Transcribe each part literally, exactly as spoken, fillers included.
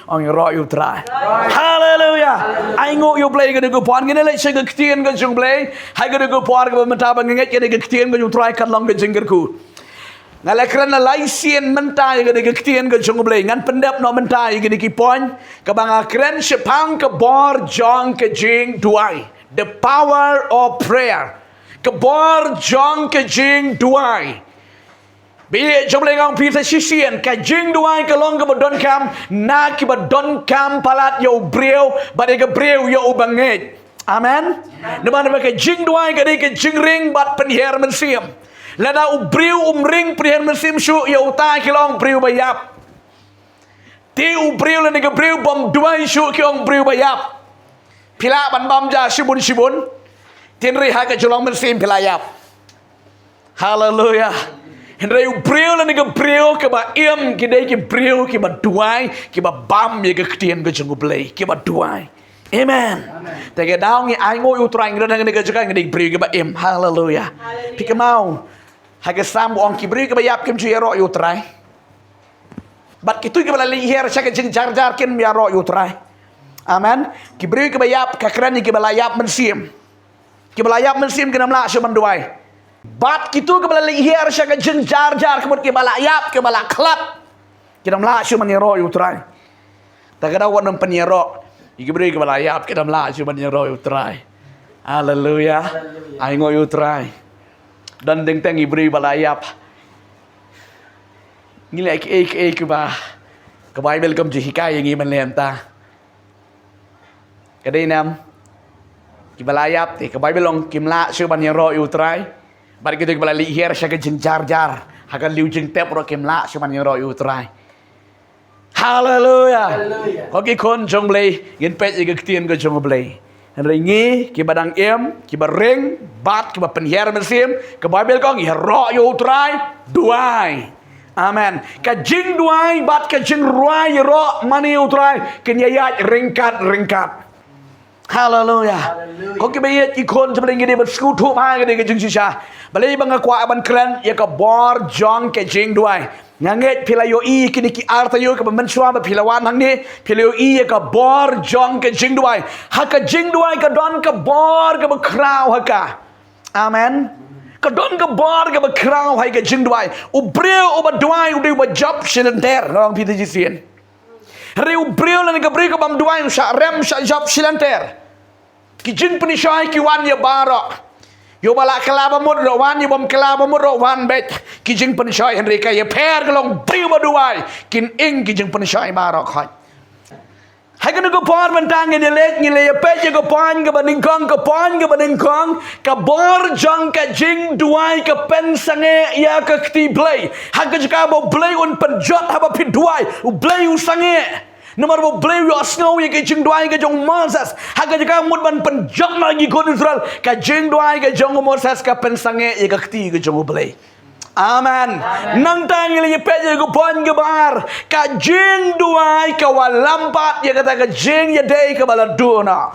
Ong ïaroh ïa u Trai. Haleluya. Ai nguh ïa u Blei ka dei ka por ngin leit sha ka ktien ka jong u Blei. Hai ka dei ka por kaba mynta ba ngin ngeit ka dei ka ktien ka jong u Trai kan long ka jingkyrkhu. Nga la kren la lai sien mynta ïa ka dei ka ktien ka jong u Blei. Ngan pyndep noh mynta ïa ka dei ki point. Kaba nga kren shaphang ka bor jong ka jingduwai. The power of prayer. Ka bor jong ka jingduwai. Bad jong u Blei nga ong phi sa shisien, ka jingduwai ka long kaba donkam, na kiba donkam palat ïa u briew, bad ïa ka briew ïa u bangeit. Amen. Namar ba ka jingduwai ka dei ka jingring bad pynhiar mynsiem. Lada u briew um ring pynhiar mynsiem shuh ïa uta ki long briew ba ïap. Te u briew lane ka briew bym duwai shuh ki ong briew ba ïap. Phi lah ban bam ja shibun shibun. Te hynrei ha ka jinglong mynsiem phi la ïap. Haleluya. Hynrei u briew lane ka briew kaba im ki dei ki briew kiba duwai, kiba bam ïa ka ktien ka jong u Blei, kiba duwai. Amen. Te ka daw ngi ai nguh ïa u Trai ngi don hangne ka jaka ngi dei ki briew kiba im. Haleluya. Phi kynmaw ha ka Salm u ong ki briew kiba ïap kim ju ïaroh ïa u Trai. Bad kito kiba la leit hiar sha ka jingjarjar kim ïaroh ïa u Trai. Amen. Ki briew kiba ïap ka kren ïa kiba la ïap mynsiem. Kiba la ïap mynsiem kim lah shuh ban duwai. Bad kito kiba la leit hiar sha ka jingjarjar ka mut kiba la ïap kiba la khlad. Kim lah shuh ban ïaroh ïa u Trai. Te ka daw wat nym pynïaroh ïa ki briew kiba la ïap kim lah shuh ban ïaroh ïa u Trai. Haleluya. Ai nguh ïa u Trai. Don teng teng ki briew ba la ïap. Ngi leh kiei kiei kiba ka Baibl kam ju hikai ïa ngi ban leh mynta. Ka dei ne em? Kiba la ïap te ka Baibl ong kim lah shuh ban ïaroh ïa u Trai. Bad kito kiba la leit hiar sha ka jingjarjar ha ka liu jingtep ruh kim lah shuh ban ïaroh ïa u Trai. Haleluya. Haleluya. Ko ki khun jong u Blei, ngin peit ïa ka ktien ka jong u Blei. Hynrei ngi kiba dang im, kiba ring bad kiba pynhiar mynsiem, ka Baibl ka ong ïaroh ïa u Trai, duwai. Amen. Ka jingduwai bad ka jingrwai ïaroh mane u Trai kin ïaid ryngkat ryngkat. Haleluya. Haleluya. Ko kiba ïeit ki khun jong u Blei ngi dei ban sngewthuh bha ka dei ka jingshisha. Balei ba nga kwah ban kren ïa ka bor jong ka jingduwai. Nga ngeit phi la ïohi kine ki ar taïew kaba mynshuwa ba phi la wan hangne, phi la ïohi ïa ka bor jong ka jingduwai. Ha ka jingduwai ka don ka bor kaba khraw ha ka. Amen. Ka don ka bor kaba khraw ha ka jingduwai. U briew uba duwai u dei uba jop shilynter. Nga ong phi te shisien. Hynrei u briew lane ka briew ka bym duwai u shah rem shah jop shilynter. Ki jingpynshoi ki wan ïa baroh. Ïa uba la kylla ba mut ruh wan, ïa uba ym kylla ba mut ruh wan beit. Ki jingpynshoi hynrei ka ïapher ka long briew ba duwai. Kin ing ki jingpynshoi baroh khoit. Ha kane ka por mynta ngin ïa leit, ngin leit ïa peit ïa ka point kaba nyngkong, ka point kaba nyngkong, ka bor jong ka jingduwai ka pynsangeh ïa ka kti Blei. Ha ka jaka ba U Blei un pynjot haba phi duwai, U Blei u sangeh. Namar ba U Blei u ïohsngew ïa ka jingduwai ka jong u Moses. Ha ka jaka mut ban pynjot na ki khun Israel, ka jingduwai ka jong u Moses ka pynsangeh ïa ka kti ka jong U Blei. Amen. Amen. Nangta ngi la ïa peit ïa ka point kaba ar. Ka jingduwai ka wallam pat ïa kata ka jingïadei kaba la duh noh.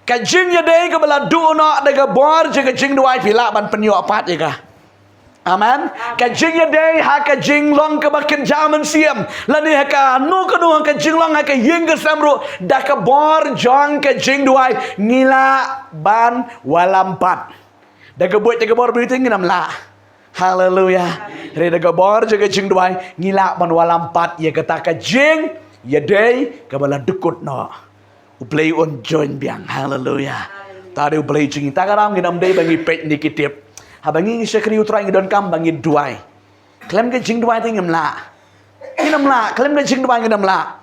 Ka jingïadei kaba la duh noh da ka bor jong ka jingduwai phi lah ban pynïoh pat ïa ka. Amen. Ka jingïadei ha ka jinglong kaba kynja mynsiem. Lane ha kano kano ha ka jinglong ha ka ïing ka sem ruh da ka bor jong ka jingduwai ngi lah ban wallam pat. Da ka buit da ka bor ba ïeit ngin ym lah. Haleluya. Hynrei da ka bor jong ka jingduwai ngi lah ban wallam pat ïa kata ka jingïadei kaba la dkut noh. U Blei un join biang. Haleluya. Ta dei U Blei jong ngi, ta ka daw ngin ym dei ba ngi peit ne ki tip. Haba ngi ngi shakri U Trai ngi donkam ba ngi duwai. Khlem ka jingduwai te ngim lah. Ngin ym lah, khlem ka jingduwai ngin ym lah.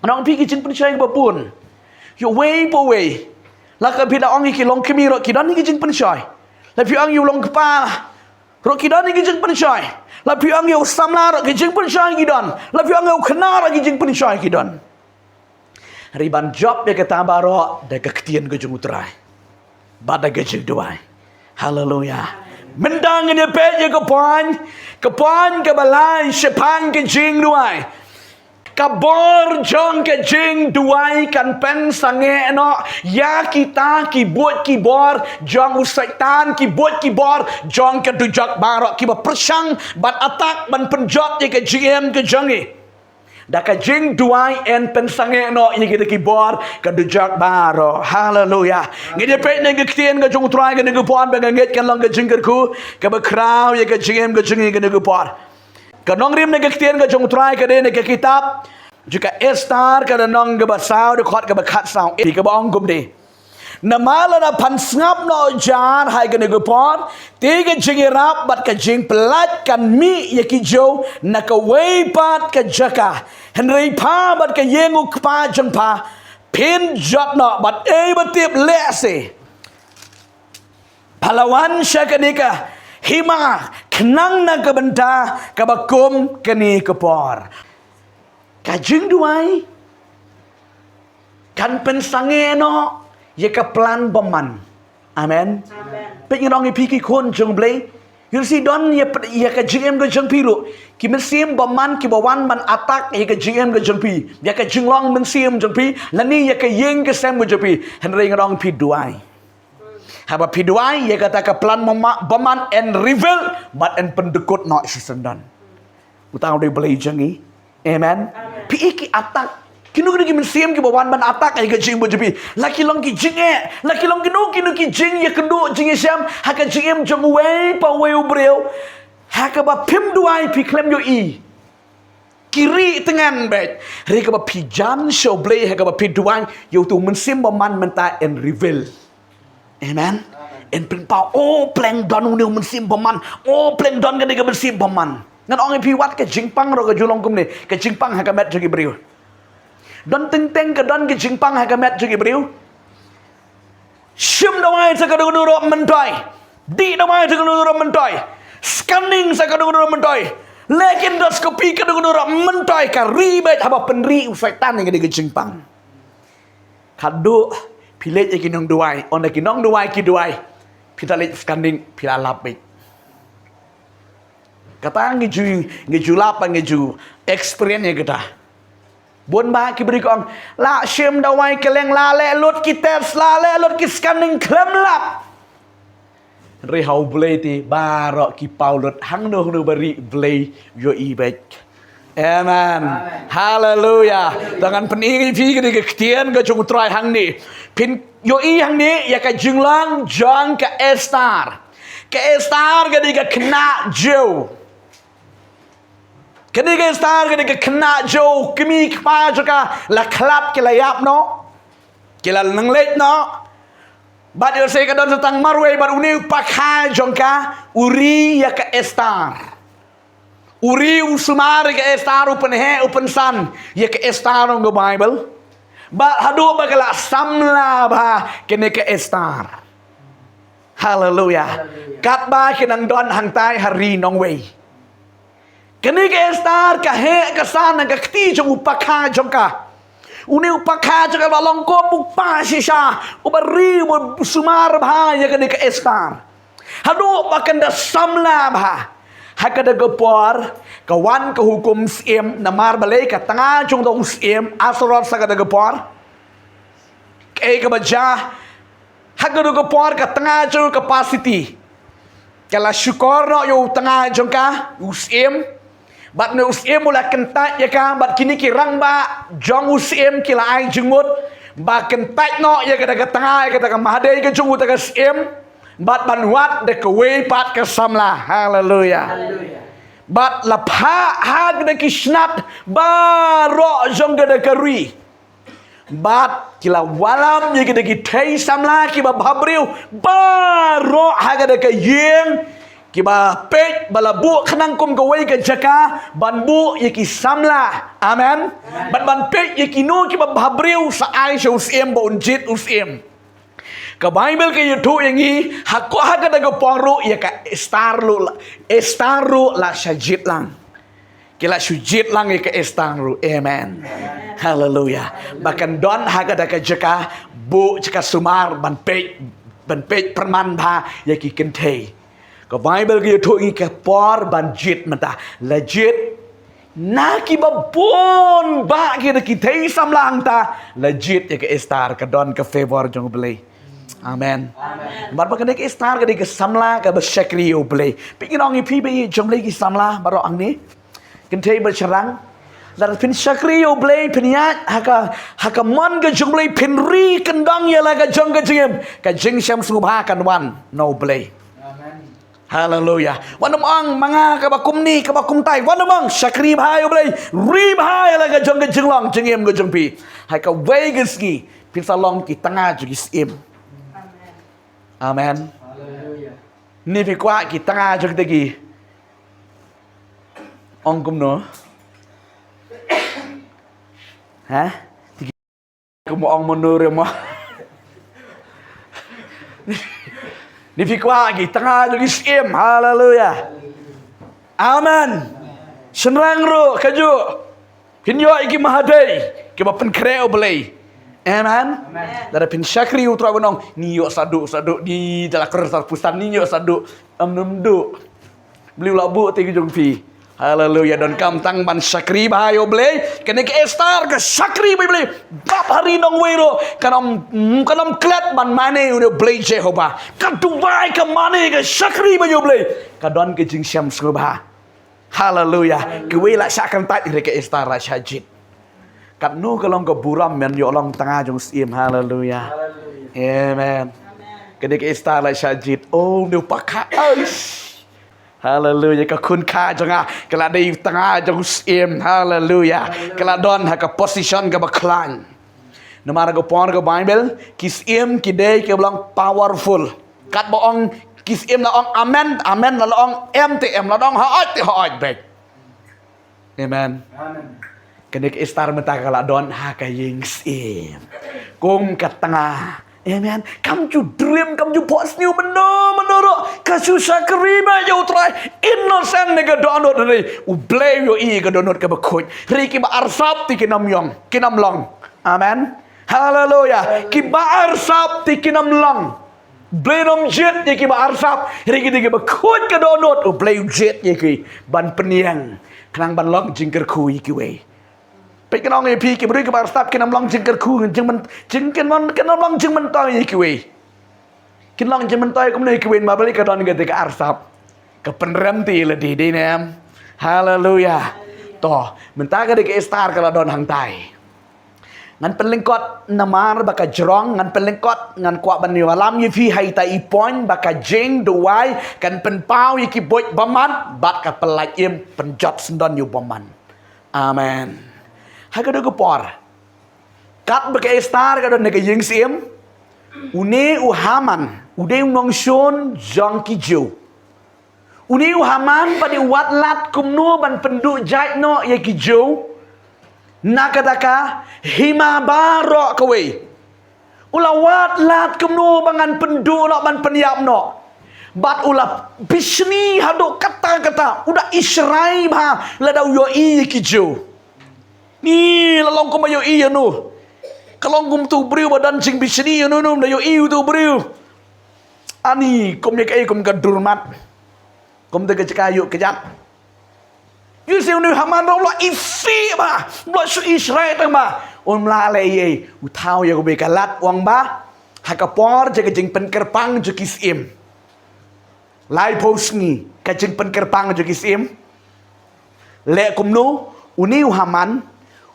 Nong phi ki jingpynshoi ba bun. Ïa uwei pa uwei. La ka phi da ong ïa ki longkmie ruh ki don ki jingpynshoi. La phi ong ïa u longkpa ruh ki don ki jingpynshoi. La phi ong ïa u samla ruh ki jingpynshoi ki don. La phi ong ïa u khynnah ruh ki jingpynshoi ki don. Hynrei ban jop ïa kata baroh da ka ktien ka jong U Trai. Bad da ka jingduwai. Haleluya. Mynta ngin ïa peit ïa ka point, ka point kaba lai shaphang ka jingduwai. Ka bor jong ka jingduwai kan pynsangeh noh ïa kita ki buit ki bor jong u Soitan, ki buit ki bor jong ka dujok baroh kiba pyrshang ban attack ban pynjot ïa ka jingim ka jong ngi. Da ka jingduwai yn pynsangeh noh ïa kita ki bor ka dujok baroh. Haleluya. Ngin ïa peit na ka ktien ka jong U Trai kane ka por, ba nga ngeit kan long ka jingkyrkhu kaba khraw ïa ka jingim ka jong ngi kane ka por. Ka nongrim na ka ktien ka jong U Trai ka dei na ka kitab jong ka Esther, ka lynnong kaba saw, dkhot kaba khatsaw, kaba ong kumne: Namar lada phan sngap noh jar ha kane ka por, te ka jingïarap bad ka jingpyllait kan mih ïa ki Jiw na kawei pat ka jaka. Hynrei pha bad ka ïing u kpa jong pha, phin jot noh, bad ei ba tip lehse pha la wan sha kane ka hima khnang na ka bynta kaba kum kane ka por. Ka jingduwai kan pynsangeh noh ïa ka plan bymman. Amen. Amen. Peit, ngan ong ïa phi ki khun jong U Blei. Ïohi, don ïa peit ïa ka jingim ka jong phi ruh, ki mynsiem bymman kiba wan ban attack ïa ka jingim ka jong phi, ïa ka jinglong mynsiem jong phi, lane ïa ka ïing ka sem ka jong phi. Hynrei ngan ong, phi duwai. Haba phi duwai, ïa kata ka plan bymma-, bymman yn reveal bad yn pyndkut noh shisyndon. Uta u dei U Blei jong ngi. Amen. Amen. Phi i ki attack, kino kino ki mynsiem kiba wan ban attack ïa ka jingim jong phi. La ki long ki jingeh, la ki long kino kino ki jingïakynduh jingïashem ha ka jingim jong uwei pa uwei u briew, ha kaba phim duwai phi khlem ïohi. Ki ri tyngen beit. Hynrei kaba phi jan sha U Blei, ha kaba phi duwai, ïa uto u mynsiem bymman mynta yn reveal. Amen. Yn pynpaw, o pleng, don une u mynsiem bymman. O pleng, don kane ka mynsiem bymman. Ngan ong ïa phi, wat ka jingpang ruh ka ju long kumne, ka jingpang ha ka met jong ki briew. Don teng teng ka don ka jingpang ha ka met jong ki briew. Shim dawai sa kano kano ruh myntoi. Dih dawai sa kano kano ruh myntoi. Scanning sa kano kano ruh myntoi. Leh ki endoscopy kano kano ruh myntoi. Ka ri beit, haba pynri u Soitan ïa kane ka jingpang. Khadduh phi leit ïa ki nongduwai, ynda ki nongduwai ki duwai, phi da leit scanning, phi la lap beit. Kata ngi ju, ngi ju lap, ngi ju experience ïa kata. Bun bah ki briew ki ong, la shim dawai kylleng, la leh lut ki test, la leh lut ki scanning, khlem lap. Hynrei ha U Blei te baroh ki paw lut, hangno hangno ba ri, Blei u ïohi beit. Amen. Amen. Haleluya. Haleluya. Te ngan pyni ïa phi kane ka ktien ka jong U Trai hangne. Phin ïohi hangne ïa ka jinglong jong ka Esther. Ka Esther ka dei ka khynnah Jiw. Kane ka Esther ka dei ka khynnah Jiw, kmie kpa jong ka la khlad, ki la ïap noh, ki la nang leit noh. Bad ïoh se ka don sa tang marwei, bad une u pakha jong ka u ri ïa ka Esther. U ri, u sumar ïa ka Esther, u pynheh u pynsan ïa ka Esther, ong ka Baibl. Bad haduh ba ka la samla bha kane ka Esther. Haleluya. Haleluya. Katba ki nang don hangtai ha ri nongwei. Kane ka Esther ka heh ka san ha ka kti jong u pakha jong ka. Une u pakha jong ka la long kum u kpa shisha, uba ri, uba sumar bha ïa kane ka Esther. Haduh ba kan da samla bha. Ha kata ka por ka wan ka hukum syiem, namar balei, ka tnga jong uta u syiem Ahasuerus ha kata ka por. Kaei kaba jia, ha kata ka por ka tnga jong ka Vashti ka la shukor noh ïa u tnga jong ka, u syiem. Bad une u syiem u la kyntait ïa ka, bad kine ki rangbah jong u syiem ki la ai jingmut ba kyntait noh ïa kata ka tnga, ïa kata ka mahadei ka jong uta ka syiem, bad ban wad da kawei pat ka samla. Haleluya. Haleluya. Bad la phah ha kine ki snat baroh jong kata ka ri. Bad ki la wallam ïa kine ki thei samla kiba bhabriew baroh ha kata ka ïing, kiba peit ba la buh khnang kum kawei ka jaka ban buh ïa ki samla. Amen. Amen. Bad ban peit ïa kino kiba bhabriew, sa ai sha u syiem ba un jied u syiem. Ka Baibl ka ïathuh ïa ngi, ha ko, ha kata ka por ruh ïa ka Esther ruh la, Esther ruh la shah jied lang. Ki la shu jied lang ïa ka Esther ruh. Amen. Haleluya. Ba kan don ha kata ka jaka, buh jaka sumar ban peit, ban peit pyrman bha ïa ki kynthei. Ka Baibl ka ïathuh ïa ngi ka por ban jied mynta. La jied na kiba bun bah ki, da ki thei samla hangta, la jied ïa ka Esther, ka don ka favor jong U Blei. Amen. Amen. Bad ba kane ka Esther ka dei ka samla kaba shakri ïa U Blei. Phi, ngan ong ïa phi, ba ïeit jong U Blei, ki samla baroh hangne, kynthei ba shynrang, Lada phin shakri ïa U Blei, phin ïaid ha ka, ha ka mon ka jong U Blei, phin ri kyndong ïa la ka jong ka jingim, ka jingshem sngewbha kan wan na U Blei. Haleluya. Wat nym ong ma nga kaba kumne, kaba kumtai. Wat nym ong, shakri bha ïa U Blei, ri bha ïa la ka jong ka jinglong jingim ka jong phi. Ha kawei ka sngi phin sa long ki tnga jong ki syiem. Amen. Haleluya. Ni phi kwah ki tnga jong kita ki, ong kumno? Ha? Kumno ong mano re mo? Ni phi kwah ki tnga jong ki syiem. Haleluya. Amen. Shynrang ruh kajuh. Phin ïoh ïa ki mahadei kiba pynkhreh U Blei. Amen. Lada phin shakri U Trai ban ong, ni ïoh saduh, saduh di dala kor sar pusan, ni ïoh saduh. Am num duh. Blei u la buh ti ki jong phi. Haleluya. Donkam tang ban shakri bha ïa U Blei. Kane ka Esther ka shakri bha ïa U Blei. Bad ha ri nongwei ruh kan ym, kan ym klet ban mane ïa U Blei Jehobah. Ka duwai, ka mane, ka shakri bha ïa U Blei. Ka don ka jingshem sngewbha. Haleluya. Kiwei la shah kyntait, hynrei ka Esther la shah jied. Katno ka long ka burom ban ïoh long tnga jong syiem. Haleluya. Amen. Kane ka Esther la shah jied. Oh, ne pakha. Aish. Haleluya. Ka khun kha jong nga ka la dei tnga jong syiem. Haleluya. Ka la don ha ka position kaba khlaiñ. Namar ka por ka Bible, ki syiem ki dei kiba long powerful. Katba ong ki syiem la ong amen, amen, la ong em te em, la ong hooid te hooid beit. Amen. Kane ka Esther mynta ka la don ha ka ïing syiem kum ka tnga. Amen. Kam ju dream, kam ju phohsniew mano mano ruh. Ka shu shakri bha ïa U Trai. Innocent ne ka dohnud, hynrei U Blei u ïohi ka dohnud kaba khuid. Hynrei kiba arsap te kin ym ïong, kin ym long. Amen. Haleluya. Kiba arsap te kin ym long. Blei un ym jied ïa kiba arsap. Hynrei kita kiba khuid ka dohnud, U Blei u jied ïa ki ban pynïeng, khnang ban long jingkyrkhu ïa kiwei. Peit, ngan ong ïa phi, ki briew kiba arsap kin ym long jingkyrkhu, jingmyn-, jing-, kin ym, kin ym long jingmyntoi ïa kiwei. Kin long jingmyntoi kumne ïa kiwei, namar balei? Ka don kata ka arsap. Ka pynrem te ïa lade, dei ne em? Haleluya. To, mynta ka dei ka Esther ka la don hangtai. Ngan pynlyngkot namar ba ka jrong, ngan pynlyngkot, ngan kwah ban ïalam ïa phi ha ita i point ba ka jingduwai kan pynpaw ïa ki buit bymman bad ka pyllait im, pynjot syndon ïa u bymman. Amen. Ha kata ka por, katba ka Esther ka don ha ka ïing syiem, une u Haman u dei u nongshun jong ki Jiw. Une u Haman pat u wad lad kumno ban pynduh jait noh ïa ki Jiw na kata ka hima baroh kawei. U la wad lad kumno ba ngan pynduh noh, ban pynïap noh. Bad u la bishni haduh katta katta, u da ishrai bha lada u ïohi ïa ki Jiw. Ni la long kumba ïohi ïano. Ka long kum utu u briew ba don jingbishni ïano, ïano da ïohi utu u briew. Ani kum ïa kaei, kum ka durmat. Kum da ka jaka ïuh kjat. Ïohi seh une u Haman ruh u la isih bha, u la shu ishrai tang bha. Um lah leh ei ei, u thaw ïa kawei ka lad, u ong ba ha ka por jong ka jingpynkyrpang jong ki syiem, laiphew sngi ka jingpynkyrpang jong ki syiem. Leh kumno, une u Haman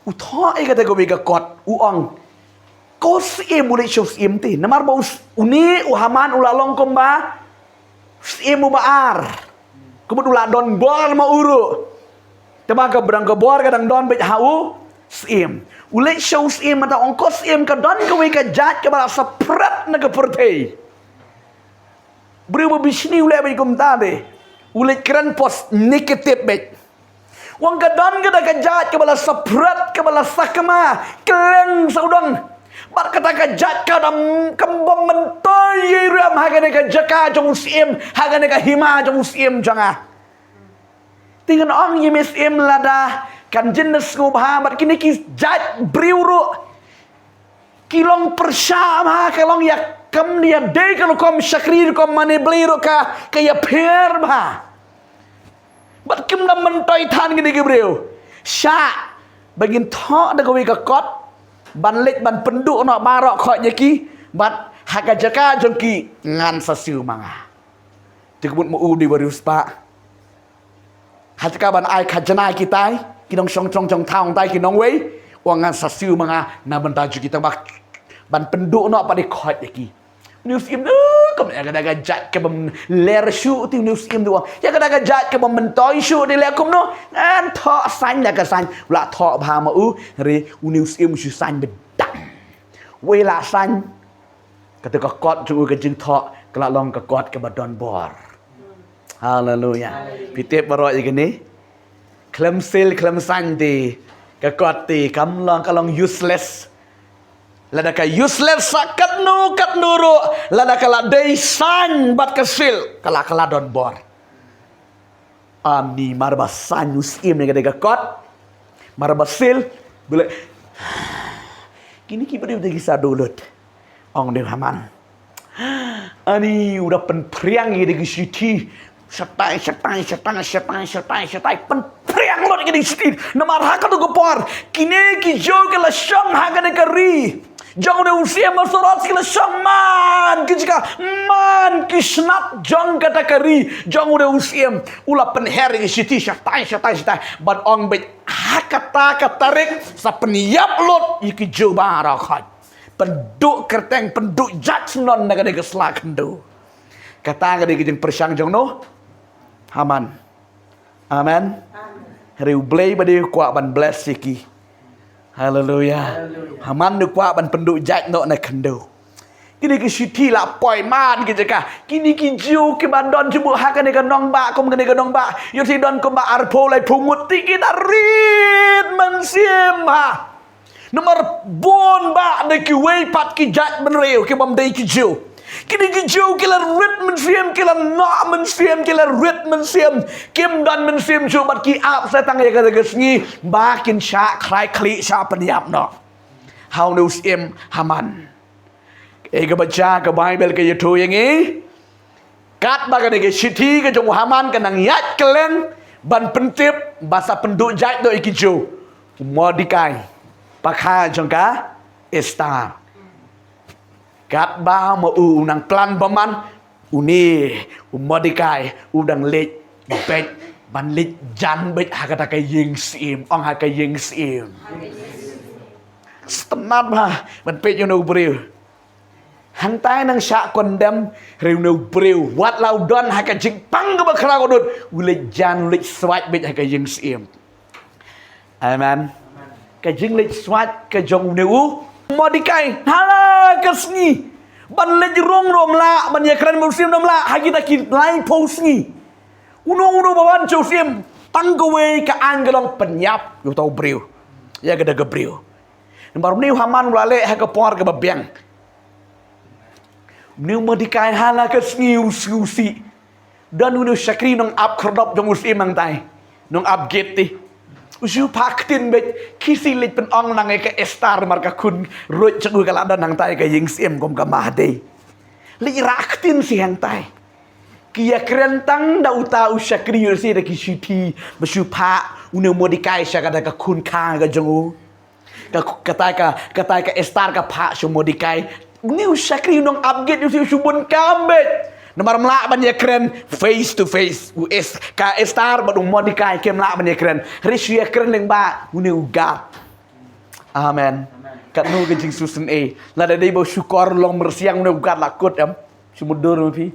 u thoh ïa kata kawei ka kot, u ong, ko syiem, u leit sha u syiem te. Namar ba u s-, une u Haman u la long kumba syiem uba ar. Kumba u la don bor ma u ruh. Te ba ka brang ka bor ka dang don beit ha u syiem. U leit sha u syiem, mynta ong, ko syiem, ka don kawei ka jait kaba la saphriang na ka pyrthei. Briew ba bishni u leh beit kumta te. U leit kren post negative beit. U ong, ka don kata ka jait kaba la saphriang, kaba la sakma, kylleng sawdong. Bad kata ka jait ka dang kam bym myntoi ei ruh em ha kane ka jaka jong u syiem, ha kane ka hima jong u syiem jong nga. Te ngan ong ïa me syiem, lada kan jin da sngewbha bad kine ki jait briew ruh, ki long pyrshah bha, ka long ïa kam ïa dei ka rukom shakri, rukom mane Blei ruh ka, ka ïapher bha. Bad kim da myntoi than kine ki briew. Shah ba ngin thoh da kawei ka kot ban leit ban pynduh noh baroh khoit ïa ki, bad ha ka jaka jong ki ngan sa siew ma nga. Te ka mut ma u dei ba riewspah. Ha jaka ban ai khajna kitai, Ki nongshong shong jong thaw hangtai ki nongwei, u ong ngan sa siew ma nga na bynta jong ki, tang ba ban pynduh noh pat dei khot ïa ki. Une u syiem, kum ïa kata ka jait kaba ler shuh te une u syiem u ong, ïa kata ka jait kaba myntoi shuh te leh kumno? Ngan thoh saiñ la ka saiñ. U la thoh bha ma u, hynrei une u syiem u shu saiñ beit. Wei la saiñ, kata ka kot jong u, ka jingthoh ka la long ka kot kaba don bor. Haleluia. Phi tip baroh ïa kane? Khlem sil khlem saiñ te, ka kot te kam long, ka long useless. Lada ka useless sa katno katno ruh, lada ka la dei saiñ bad ka sil, ka la, ka la don bor. Ani, mar ba saiñ u syiem ïa ka dei ka kot, mar ba sil, bele. Kine ki briew te ki sa duh lut, ong une u Haman. Ani, u da pynphriang ïa ki shithi shatai shatai shatai shatai shatai shatai, pynphriang lut ïa ki shithi. Namar ha katu ka por kine ki Jiw ki la shong ha kane ka ri jong une u syiem Ahasuerus, ki la shong man ki jaka, man ki shnat jong kata ka ri jong une u syiem. U la pynher ïa ki shithi shatai shatai shatai, bad ong beit ha kata ka tarik sa pynïap lut ïa ki Jiw baroh khoit. Pynduh kyrteng, pynduh jait syndon na kane ka sla khyndew. Kata ka dei ka jingpyrshang jong u Haman. Amen. Hynrei U Blei ba dei u kwah ban bless ïa ki. Haleluia. Haman u kwah ban pynduh jait noh na khyndew. Kine ki shithi la poi man ki jaka. Kine ki Jiw kiba don jubuk ha kane ka nongbah, kum kane ka nongbah, ïoh te don kumba arphew laiphew ngut, te ki da rit mynsiem ha. Namar bun bah da kiwei pat ki jait bynriew ki bym dei ki Jiw. Kine ki Jiw ki la rit mynsiem, ki la noh mynsiem, ki la rit mynsiem. Kim don mynsiem shuh bad ki ap sa tang ïa kata ka sngi ba kin shah khlai khlieh, shah pynïap noh. Ha une u syiem Haman. Ïa kaba jia ka Baibl ka ïathuh ïa ngi. Katba kane ka shithi ka jong u Haman ka nang ïaid kylleng ban pyntip ba sa pynduh jait noh ïa ki Jiw, u Mordekai, pakha jong ka Esther, katba ma u u nang plan bymman, une u Mordekai u dang leit beit ban leit jan beit ha kata ka ïing syiem, ong ha ka ïing syiem. Sngewtynnat bha ban peit ïa une u briew. Hangtai nang shah condemn, hynrei une u briew, wat la u don ha ka jingpang kaba khraw ka dud, u leit jan, u leit swait beit ha ka ïing syiem. Amen. Ka jingleit swait ka jong une u Mordekai ha la ka sngi, ban leit rung ruh ym lah, ban ïakren bad u syiem ruh ym lah, ha kita ki laiphew sngi. Uno uno ba wan sha u syiem, tang kawei ka aiñ ka long pynïap ïa uta u briew, ïa kata ka briew. Namar une u Haman u la leh ha ka por kaba biang. Une u Mordekai ha la ka sngi u sngewsih. Don une u shakri nongap khyrdop jong u syiem hangtai, nongap gate te. U shu phah ktien beit, khie shi leit pynong lang ïa ka Esther, namar ka khun ruh jong u ka la don hangtai ha ka ïing syiem kum ka Mahdi. Leit rah ktien shi hangtai. Ki ïakren tang da uta u shakri, ïoh shi da ki shithi ba shu phah une u Mordekai sha kata ka khun kha ka jong u. Ka, kata ka, kata ka Esther ka phah sha u Mordekai. Une u shakri u nongap gate u shu, u shu bun kam beit. Namar ym lah ban ïakren face to face. U Es-, ka Esther bad u Mordekai kim lah ban ïakren. Hynrei shu ïakren lyngba une u guard. Amen. Katno ka jingsngewsynei. Lada dei ba u shukor long myrsiang une u guard la kut em. Shu mutdur ma phi.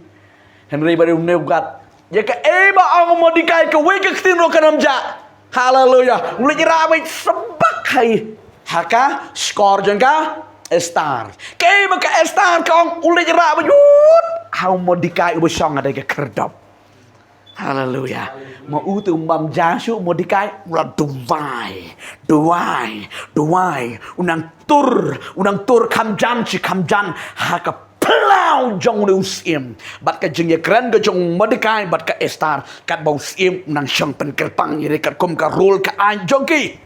Hynrei ba dei une u guard, ïa kaei ba ong u Mordekai kawei ka ktien ruh kan ym jah. Haleluia. U leit rah beit sbak ha i, ha ka shkor jong ka Esther. Kaei ba ka Esther ka ong u leit rah beit ut ha u Mordekai uba shong ha ka khyrdop. Haleluia. Ma u te um bam ja shuh u Mordekai, u la duwai, duwai, duwai. U nang tur, u nang tur kham jan shi kham jan ha ka phyllaw jong une u syiem. Bad ka jingïakren ka jong u Mordekai bad ka Esther, katba u syiem u nang shong pynkyrpang ïa ri katkum ka rule ka aiñ jong ki.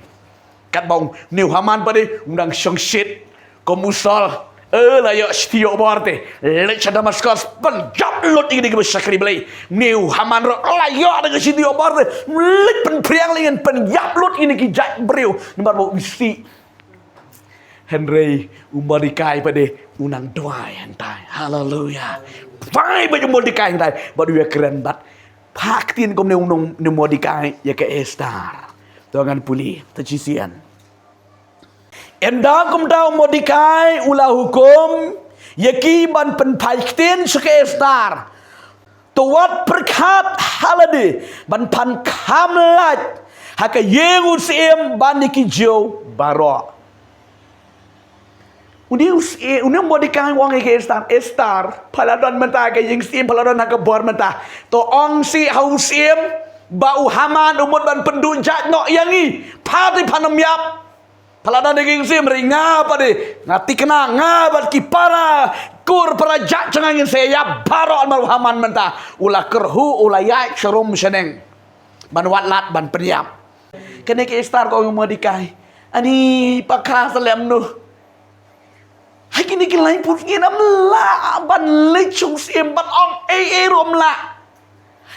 Katba une u Haman pat de u nang shong shit kum u Saul. Eh, la ïoh shithi ïoh bor te, leit sha Damaskus pynïap lut ïa kine kiba shakri Blei. Une u Haman ruh la ïoh da ka shithi ïoh bor te, leit pynphriang leit ngan pynïap lut ïa kine ki jait briew. Namar ba u isih. Hynrei u Mordekai pat de u nang duwai hangtai. Haleluia. Duwai bad u Mordekai hangtai. Bad u ïakren bad phah ktien kumne u nong, une u Mordekai ïa ka Esther. To ngan pule, to shisien. Ynda kumta u Mordekai u la hukum ïa ki ban pynphai ktien sha ka Estar. To wat pyrkhat ha lade ban pan kham lait ha ka ïing u syiem ban ïa ki Jiw baroh. Une u syiem, une u Mordekai u ong ïa ka Estar, Estar, pha la don mynta ha ka ïing syiem, pha la don ha ka bor mynta. To ong seh ha u syiem ba u Haman u mut ban pynduh jait noh ïa ngi. Pha te phan ym ïap. Pha la don ha ka ïing syiem, hynrei nga pat de, nga thikna, nga bad ki para kur para jait jong nga ngin sa ïap baroh namar u Haman mynta u la kyrhuh, u la ïaid sharum shaneng ban wad lad ban pynïap. Kane ka Estar ka ong ïa u Mordekai, ani pha kha sa lem noh. Ha kine ki laiphew sngi ngam lah ban leit sha u syiem ban ong ei ei ruh ym lah.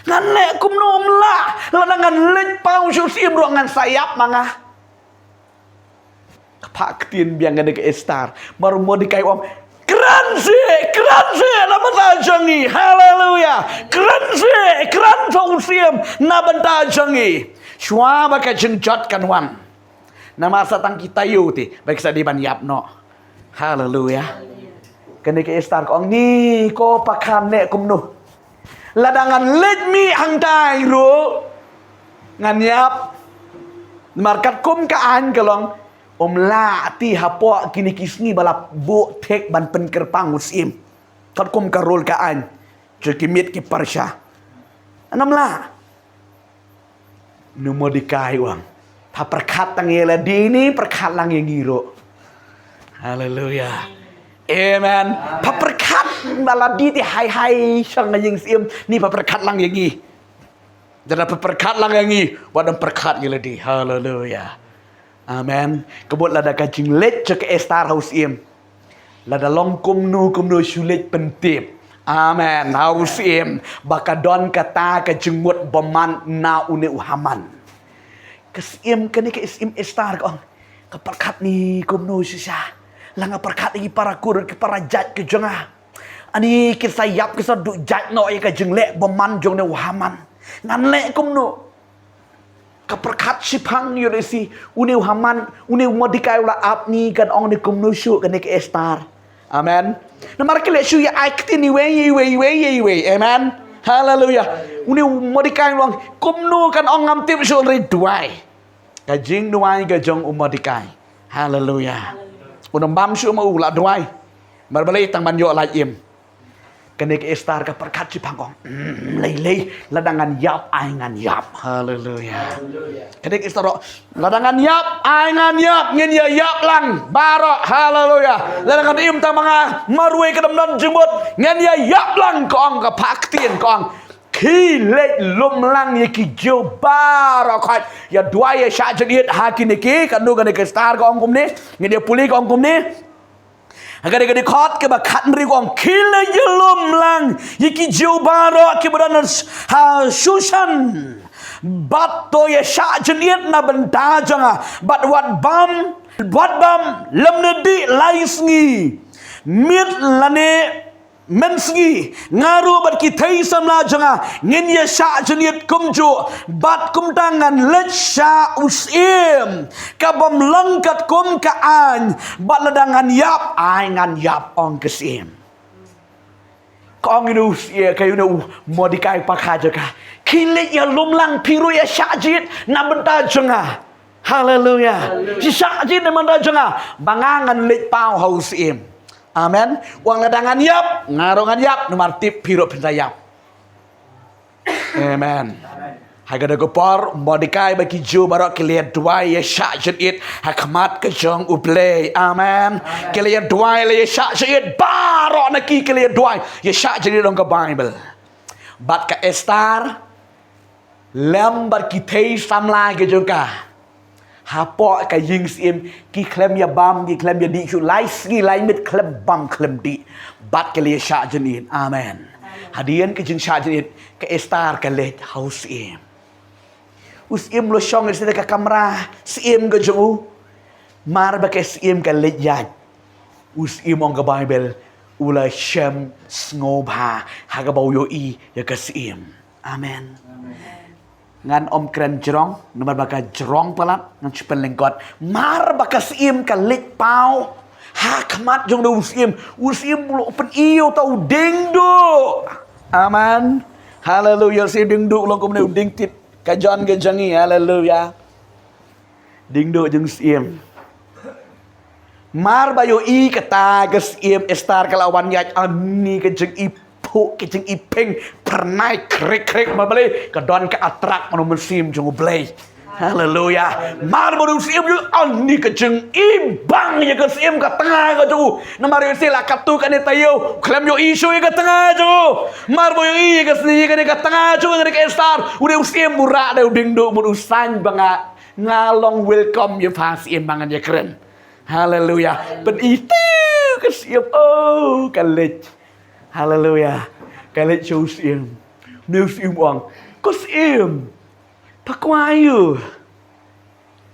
Ngan leh kumno ym lah. Lada ngan leit paw sha u syiem ruh ngan sa ïap ma nga. Ka phah ktien biang kane ka Estar. Namar u Mordekai u ong, kren seh, kren seh na bynta jong ngi. Haleluya. Kren seh, kren sha u syiem na bynta jong ngi. Shuwa ba ka jingjot kan wan. Namar sa tang ki taïew te ba ki sa dei ban ïap noh. Haleluya. Kane ka Estar ka ong, ni ko pha kha ne kumno. Lada ngan leit mih hangtai ruh ngan ïap. Namar katkum ka aiñ ka long, ym lah te hapoh kine ki sngi ba la buh thik ban pynkyrpang u syiem. Katkum ka rule ka aiñ jong ki Miet ki Persia. Ngam lah. Une u Mordekai u ong, pha pyrkhat tang ïa lade ne pyrkhat lang ïa ngi ruh. Haleluya. Amen. Pha pyrkhat ba lade te hai hai sha ïing syiem ne pha pyrkhat lang ïa ngi. Lada pha pyrkhat lang ïa ngi, wat nym pyrkhat ïa lade. Haleluya. Amen. Ka mut lada ka jingleit jong ka Estar ha u syiem, lada long kumno kumno shu leit pyntip, amen, ha u syiem ba ka don kata ka jingmut bymman na une u Haman. Ka syiem, kane ka syiem Estar ka ong, ka pyrkhat ne kumno shisha. La nga pyrkhat ïa ki para kur ki para jait ki jong nga, ani ki sa ïap, ki sa duh jait noh ïa ka jingleh bymman jong une u Haman. Ngan leh kumno? Ka pyrkhat shiphang ïa u lehse une u Haman, une u Mordekai u la ap ne kan ong ne kumno shuh kane ka Estar. Amen. Namar ki leh shuh ïa ai ktien iwei iwei iwei iwei. Amen. Haleluya. Une u Mordekai u ong kumno kan ong ngam tip shuh, hynrei duwai. Ka jingduwai ka jong u Mordekai. Haleluya. U nym bam shuh ma u, la duwai. Namar balei? Tang ban ïoh lait im. Kane ka Estar ka pyrkhat shiphang, ka ong, mm, lei lei, lada ngan ïap ai ngan ïap. Haleluya. Kane ka Estar, lada ngan ïap ai ngan ïap, ngin ïa ïap lang baroh. Haleluya. Lada ngan im tang ma nga marwei, ka dang don jingmut, ngin ïa ïap lang, ka ong, ka phah ktien, ka ong, khie leit lum lang ïa ki Jiw baroh khoit. Ïa duwai, ïa shah jingit ha kine ki, kano kane ka Estar ka ong kumne, ngin ïa pule, ka ong kumne. Ha kane ka dkhot kaba khathynriew ka ong, khie leit ïalum lang ïa ki Jiw baroh kiba don ha Shushan. Bad to ïa shah jingit na bynta jong nga. Bad wat bam, wat bam lymne dih lai sngi. Miet lane mynsngi, nga ruh bad ki thei samla jong nga ngin ïa shah jingit kumjuh. Bad kumta ngan leit sha u syiem, kabym long katkum ka aiñ. Bad lada ngan ïap ai ngan ïap, ong ka syiem. Ka ong ïa u syiem, ka ïa u Mordekai, pyrkhat jaka, khie leit ïalum lang, phi ruh ïa shah jingit na bynta jong nga. Haleluya. Haleluya. Shah jingit na bynta jong nga ba nga ngan leit paw ha u syiem. Amen. Wan, lada ngan ïap, nga ruh ngan ïap, namar tip phi ruh phin sa ïap. Amen. Ha kata ka por, Mordekai bad ki Jiw baroh ki la ïa duwai, ïa shah jingit ha khmat ka jong U Blei. Amen. Ki la ïa duwai, la ïa shah jingit, baroh na ki ki la ïa duwai, ïa shah jingit, ong ka Baibl. Bad ka Estar lem bad ki thei samla ki jong ka hapoh ka ïing syiem, ki khlem ïa bam, ki khlem ïa dih shuh, lai sngi lai miet khlem bam khlem dih. Bad ki la ïa shah jingit. Amen. Hadien ka jingshah jingit, ka Estar ka leit ha u syiem. U syiem u la shong ïa sha ka kamra syiem ka jong u. Mar ba ka syiem ka leit ïaid, u syiem, ong ka Baibl, u la shem sngewbha ha kaba u ïohi ïa ka syiem. Amen. Amen. Ngan ym kren jrong, namar ba ka jrong palat, ngan shu pynlyngkot. Mar ba ka syiem ka leit paw ha khmat jong u syiem. U syiem u la pyn-i ïa uta u dieng duh. Amen. Haleluya. Syiem dieng duh long kumne u dieng tit. Ka John ka jong ngi. Haleluya. Dieng duh jong syiem. Mar ba ïohi kata ka syiem Esther ka la wan ïaid ani ka jingiphuh ka jingiping, phyrnai krik krik, ma balei? Ka don ka attract mano mynsiem jong U Blei. Haleluya. Mar ba u syiem ïohi ani ka jingibang ïa ka syiem ka tnga ka jong u. Namar ïohi la katto katne taïew khlem ïohi shuh ïa ka tnga jong u. Mar ba ïohi ïa ka sni ïa kane ka tnga jong u, ïa ka Esther, u dei u syiem u rah da u dieng duh, mut u saiñ ba nga nga long welcome ïa pha syiem ba ngan ïakren. Haleluya. Pyn-i ïa ka syiem. Oh, ka leit. Haleluya. Ka leit sha u syiem. Une u syiem u ong, ko syiem, pha kwah ïa u?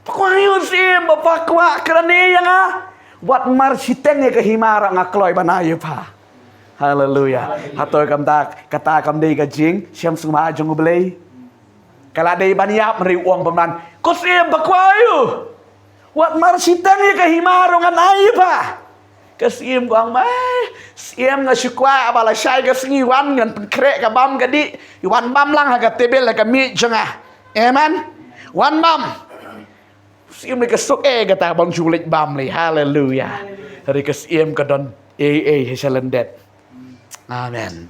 Pha kwah ïa u syiem, ba pha kwah kren ïa nga? Wat mar shiteng ïa ka hima ruh nga kloi ban ai ïa pha. Haleluya. Hato kam da, kata kam dei ka jingshem sngewbha jong U Blei? Ka la dei ban ïap, hynrei u ong bymman, ko syiem, pha kwah ïa u? Wat mar shiteng ïa ka hima ruh ngan ai ïa pha. Ka syiem ka ong, mai, syiem, nga shu kwah ba lashai ka sngi wan ngan pynkhreh ka bam ka dih, wan bam lang ha ka tebil ha ka miej jong nga. Amen. Wan bam. Syiem ne ka suk eh kata ban shu leit bam lei. Haleluya. Hynrei ka syiem ka don ei ei ha shalyndet. Amen.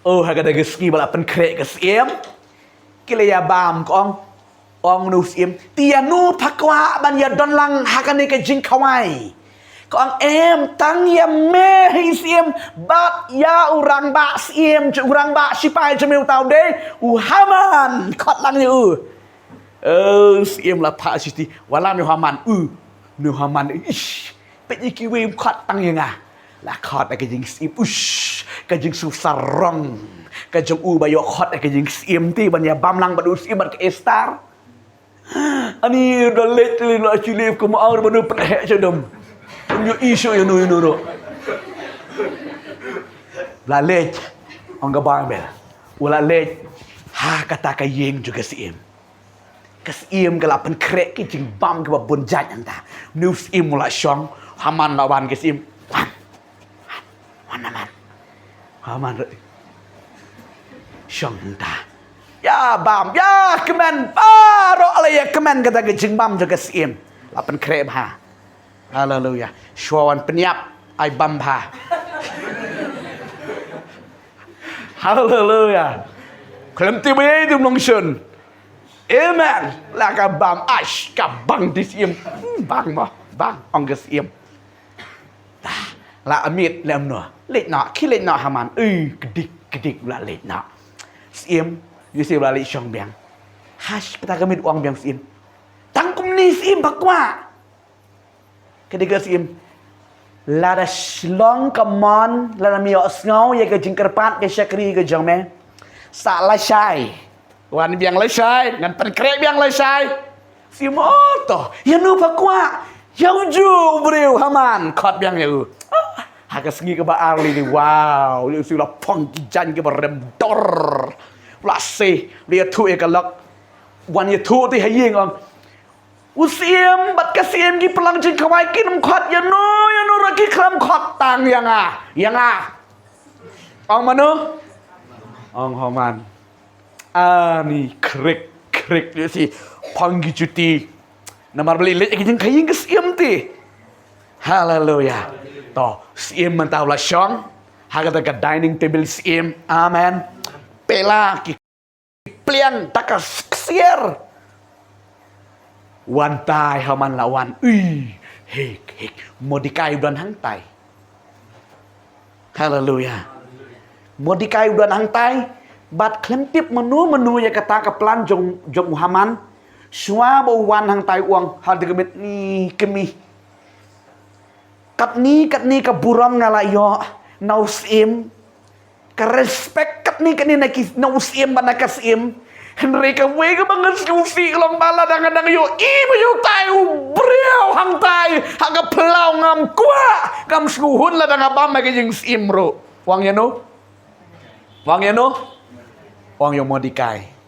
Oh, ha kata ka sngi ba la pynkhreh ka syiem, ki la ïa bam, ka ong, ong une u syiem, te ïano pha kwah ban ïa don lang ha kane ka jingkhawai? Ka ong, em, tang ïa me hi syiem, bad ïa u rangbah syiem, u rangbah shipai jong me, uta u dei u Haman, khot lang ïa u. Oh, syiem la phah shithi, wallam ïa u Haman. U, une u Haman, ish, peit ïa kiwei, ym khot tang ïa nga. La khot ïa ka jingsyiem, ush, ka jingsngewsarong ka jong u ba ïoh khot ïa ka jingsyiem te ban ïa bam lang bad u syiem bad ka Esther. Ani da leit lei, la chilip kum ar ba nu pynheh sha dum. Ym ïohi shuh ïano ïano ruh. La leit, ong ka Baibl, u la leit ha kata ka ïing jong ka syiem. Ka syiem ka la pynkhreh ki jingbam kiba bun jait hangta. Une u syiem u la shong, Haman la wan, ka syiem, wan, wan, wan Haman. Haman ruh shong hangta. Ïa bam, ïa kmen, baroh la ïa kmen kata ka jingbam jong ka syiem. La pynkhreh bha. Haleluya. Shuwa wan pynïap, ai bam bha. Haleluya. Khlem tip ba ïa ïa u nongshun. Amen. La ka bam, ash, ka bang di syiem. Hmm, bang mo, bang, ong ka syiem. Dah, la amit lem noh. Leit noh, khie leit noh Haman. Ui, kdik, kdik, la leit noh. Syiem, ïa syiem la leit shong biang. Hash, kata ka miet u ong biang syiem, tang kumne syiem, pha kwah? Ka dei ka syiem, lada shlong ka mon, lada me ïohsngew ïa ka jingkyrpad ka shakri ka jong me, sa lashai. Wan biang lashai, ngan pynkhreh biang lashai. Syiem, oh to, ïano pha kwah? Ïa ujuh u briew Haman, khot biang ïa u. Ah, ha ka sngi kaba ar lei, wow, ïa u syiem la phong ki jaiñ kiba rem dor. La sei, la ïathuh ïa ka lok. Wan ïathuh te ha ïing, ong, u syiem bad ka syiem ki phlang jingkhawai kin ym khot ïano ïano ruh, ki khlem khot tang ïa nga. Ïa nga. Ong mano? Ong Haman. Ani khrik khrik, ïa shi phong ki juti. Namar balei? Leit ïa ka jingkhie ïing ka syiem te. Haleluya. To, syiem mynta u la shong ha kata ka dining table syiem. Amen. Pela ki pliang da ka ksiar. Wan tai Haman la wan. Ui, hik, hik. Mordekai u don hangtai. Haleluya. Mordekai u don hangtai. Bad khlem tip mano mano ïa kata ka plan jong, jong u Haman. Shuwa ba u wan hangtai u ong ha ka miet, ni kmie, katne katne ka burom nga la ïoh na u syiem. Ka respect katne katne na ki, na u syiem bad na ka syiem. Hynrei kawei kaba ngan sngewsih ka long ba lada nga dang ïohi ba ïoh tai u briew hangtai ha ka phyllaw, ngam kwah, ngam sngewhun lada nga bam ha ka jingsyiem ruh. Wan ïano? Wan ïano? Wan ïa u Mordekai.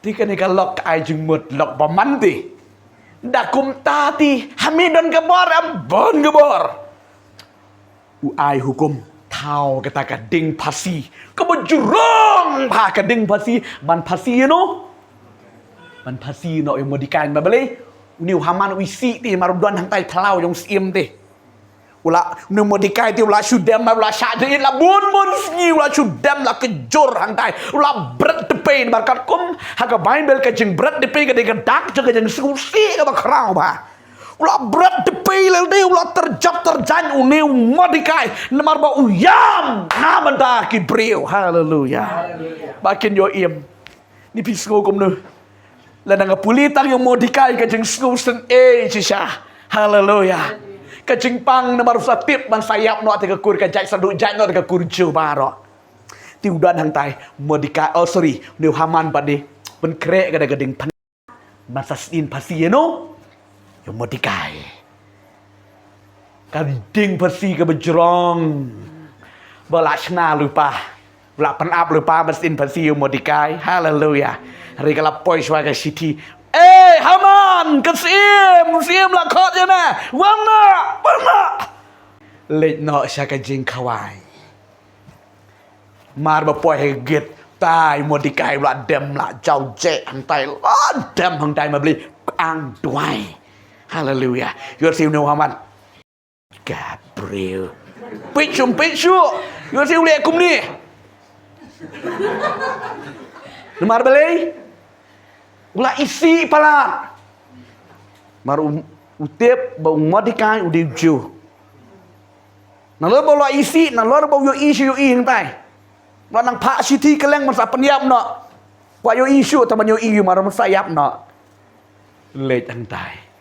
Te kane ka lok ka ai jingmut lok ba man te. Da kumta te ha me don ka bor, em, ban ka bor. U ai hukum thaw kata ka ding phasi kaba jrong bha, ka ding phasi ban phasi ïa no, ban phasi noh ïa u Mordekai. Namar balei? Une u Haman u isih te, namar u don hangtai phyllaw jong u syiem te. U la, une u Mordekai te u la shu dem, u la shah jingit la bun bun sngi, u la shu dem la kjur hangtai, u la bret tepei. Namar katkum ha ka Baibl ka jingbret tepei ka dei ka dak jong ka jingsngewsih kaba khraw bha. U la bret tepei lei te, u la tyrjap tyrjaiñ une u Mordekai namar ba u ïam na bynta ki briew. Haleluya. Ba kin ïoh im. Ni phi sngew kumno? Lada nga pule tang ïa u Mordekai ka jingsngewsih ei shisha. Haleluya. Ka jingpang namar u sa tip ban sa ïap noh te ka kur, ka jait sa duh jait noh te ka kur Jiw baroh. Te u don hangtai u Mordekai, oh sorry, une u Haman pat de pynkhreh ka da ka ding phan ban sa sdien phasi ïa no, ïa u Mordekai. Ka ding phasi kaba jrong ba la shna lypa, la pynap lypa ban sdien phasi ïa u Mordekai. Haleluya. Hynrei ka la poi shuwa ka shithi, "Eh Haman, ka syiem, syiem la khot ïa nga. Wan noh, wan noh." Leit noh sha ka jingkhawai. Mar ba poi ha ka gate, tai u Mordekai u la dem la jaw jeh hangtai, la dem hangtai, namar balei? Ka ang duwai. Haleluya. Ïoh siew une u Haman. Ka briew. Peit shuh, peit shuh. Ïoh siew u leh kumne. Namar balei? U la isih palat. Namar u, u tip ba u Mordekai u dei u Jiw. Nalor ba u la isih, nalor ba u ïohi sha ïohi hangtai, u la nang phah shithi kylleng ban sa pynïap noh. Kwah ïohi shuh, tang ban ïohi, namar ban sa ïap noh. Leit hangtai.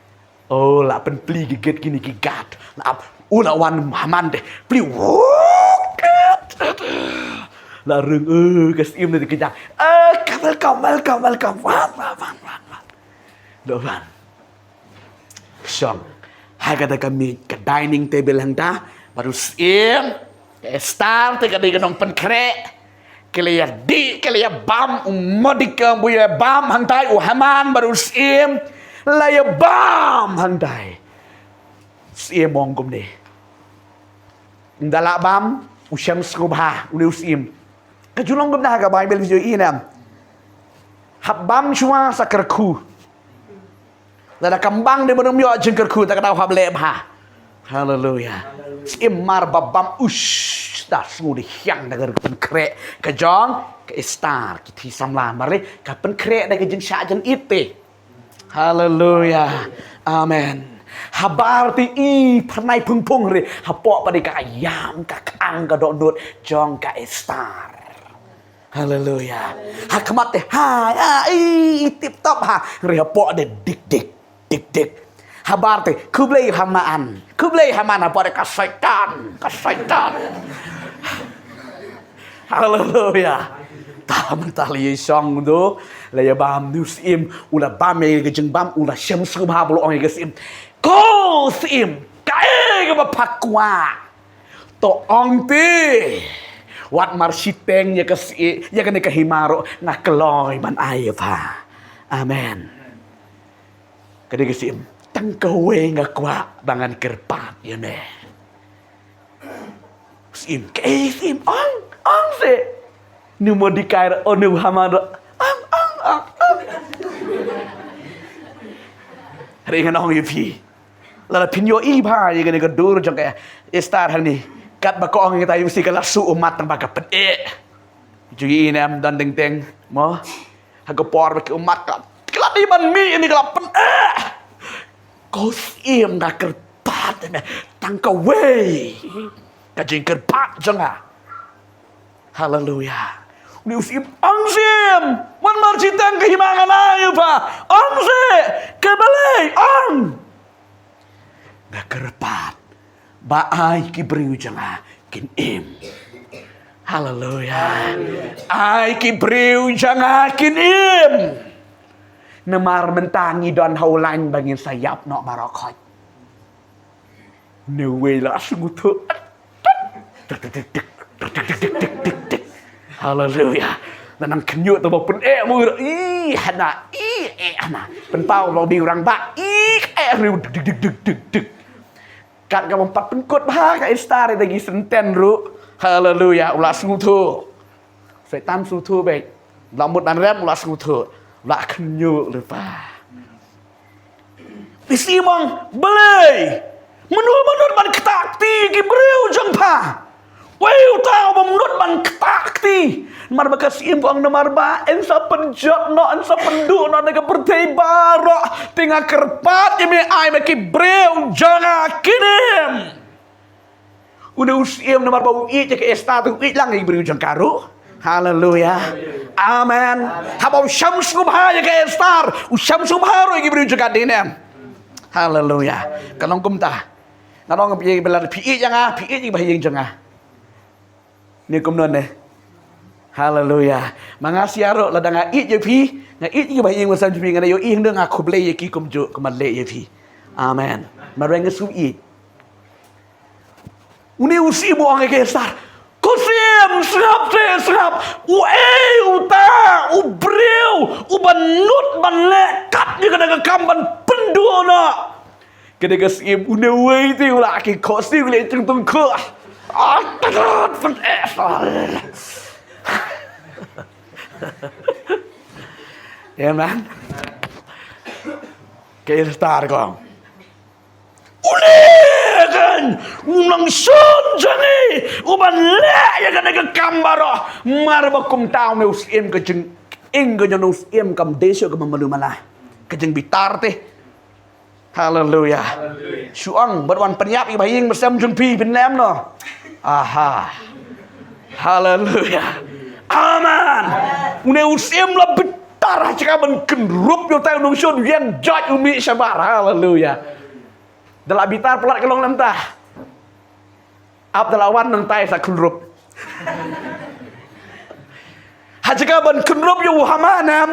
Oh, la pynplie ki gate kine ki guard. La ap, oh, la wan u Haman te. Plie. Woo, kat. La rung, eh, ka syiem te ka jang. Eh, welcome, welcome, welcome. Wan, wan, wan, wan, wan. Doh wan. Shong. Ha kata ka miej, ka dining table hangta, bad u syiem, ka Esther te ka dei ka nongpynkhreh. Ki la ïa dih, ki la ïa bam, u Mordekai, u ïa bam hangtai, u Haman bad u syiem la ïa bam hangtai. Syiem ong kumne. Ynda lah bam, u shem sngewbha, une u syiem. Ka ju long kumne ha ka Baibl, phi ju ïohi ne em? Hap bam shuwa sa kyrkhu. Lada kam bam de, ba ym ïoh jingkyrkhu, te ka daw hap leh bha. Haleluya. Syiem mar ba bam, ush, da sngew dei hiang da ka pynkhreh ka jong ka Esther, ki thei samla, namar lei ka pynkhreh da ka jingshah jingit te. Haleluya. Amen. Habar te i phyrnai phungphung re, hapoh pat de ka ïam, ka khang, ka dohnud jong ka Esther. Haleluya. Ha khmat te, ha, ha, i, i tip top ha. Re hapoh de dik dik, dik dik. Habar te, khublei Haman. Khublei Haman, hapoh de ka Soitan, ka Soitan. Haleluya. Ta mynta la ïa shong tu, la ïa bam, une u syiem u la bam ïa ka jingbam, u la shem sngewbha, u la ong ïa ka syiem, "Ko syiem, kaei kaba pha kwah, to ong te. Wat mar shiteng ïa ka syiem, ïa kane ka hima ruh nga kloi ban ai ïa pha." Amen. Ka dei ka syiem, "Tang kawei nga kwah ba ngan kyrpad ïa me." Syiem, "Kaei syiem? Ong, ong seh." Une u Mordekai ruh, oh, une u Haman ruh, "Ong, ong, ong, ong." Hynrei ngan ong ïa phi, lada phin ïohi bha ïa kane ka dur jong ka Esther hangne, katba ka ong ïa kata, ïohsngew ka la suh ummat tang ba ka pyneh. Ju ïohi ne em, don teng teng mo, ha ka por ba ki ummat ka, ka la dei ban mih ïa kane, ka la pyneh. "Ko syiem, nga kyrpad ïa me, tang kawei ka jingkyrpad jong nga." Haleluya. Une u syiem, "Ong syiem, wat mar shiteng ka hima, ngan ai ïa pha. Ong seh, kaei balei, ong." "Nga kyrpad ba ai ki briew jong nga kin im." Haleluya. "Ai ki briew jong nga kin im. Namar mynta ngi don ha u lain ba ngin sa ïap noh baroh khoit." Une uwei la sngewthuh. Tik tik tik tik tik. Haleluya. Nang khynñiuh te ba pyneh mo. Ih. Hana, i, eh, hana. Pynpaw ba u dei u rangbah, i, eh, riu, duk, duk, duk, duk, duk, duk. Kat ka bym pat pynkut bha ka Esther ïa ki senten ruh. Haleluya, u la sngewthuh. Soitan sngewthuh beit. U la mut ban rem, u la sngewthuh. U la khynñiuh lypa. Te u syiem u ong, balei? Mano ba nud ban ktah kti ki briew jong pha? Uei uta u bym nud ban ktah kti? Namar ba ka syiem u ong, namar ba yn sa pynjot noh, yn sa pynduh noh na ka pyrthei baroh. Te nga kyrpad ïa me, ai ma ki briew jong nga ki niam. Une u syiem namar ba u ïeit ïa ka Esther, te u ïeit lang ïa ki briew jong ka ruh. Haleluya. Amen. Haba u sham sngewbha ïa ka Esther, u sham sngewbha ruh ïa ki briew jong ka, dei ne em? Haleluya. Ka long kumta. Nga ong ïa phi, lada phi ïeit ïa nga, phi ïeit ïa ki bahaïing jong nga. Ne kumno ne? Haleluya. Ma nga shisha ruh, lada nga ïeit ïa phi, nga ïeit ïa ki bahaïing ba sem jong phi, nga ïohi hangno nga khublei ïa ki kumjuh kumba leh ïa phi. Amen. Namar ba nga shu ïeit. Une u syiem u ong ïa ka Esther, ko syiem, sngap te sngap. Uei uta u briew uba nud ban leh kat ïa kane ka kam ban pynduh noh? Kane ka syiem, une uwei te u la ki khohsiew, u leh tyngtyngkhuh. Ah, takat pyn eh. Amen. Ka Esther ka ong, une kan u nongshun jong ngi uban leh ïa kane ka kam baroh. Namar ba kumta une u syiem, ka jingïeit ka jong une u syiem kam dei shuh kaba malu mala. Ka jingbitar te. Haleluya. Shu ong, bad wan pynïap ïa ki bahaïing ba sem jong phi, phin leh kumno? Aha. Haleluya. Amen. Une u syiem u la bitar, ha jaka ban kynrup ïa utai u nongshun, u ïeng jait, u mih shabar. Haleluya. Da la bitar palat ka long lem ta. Ap da la wan nangtai sa kynrup. Ha jaka ban kynrup ïa u Haman em.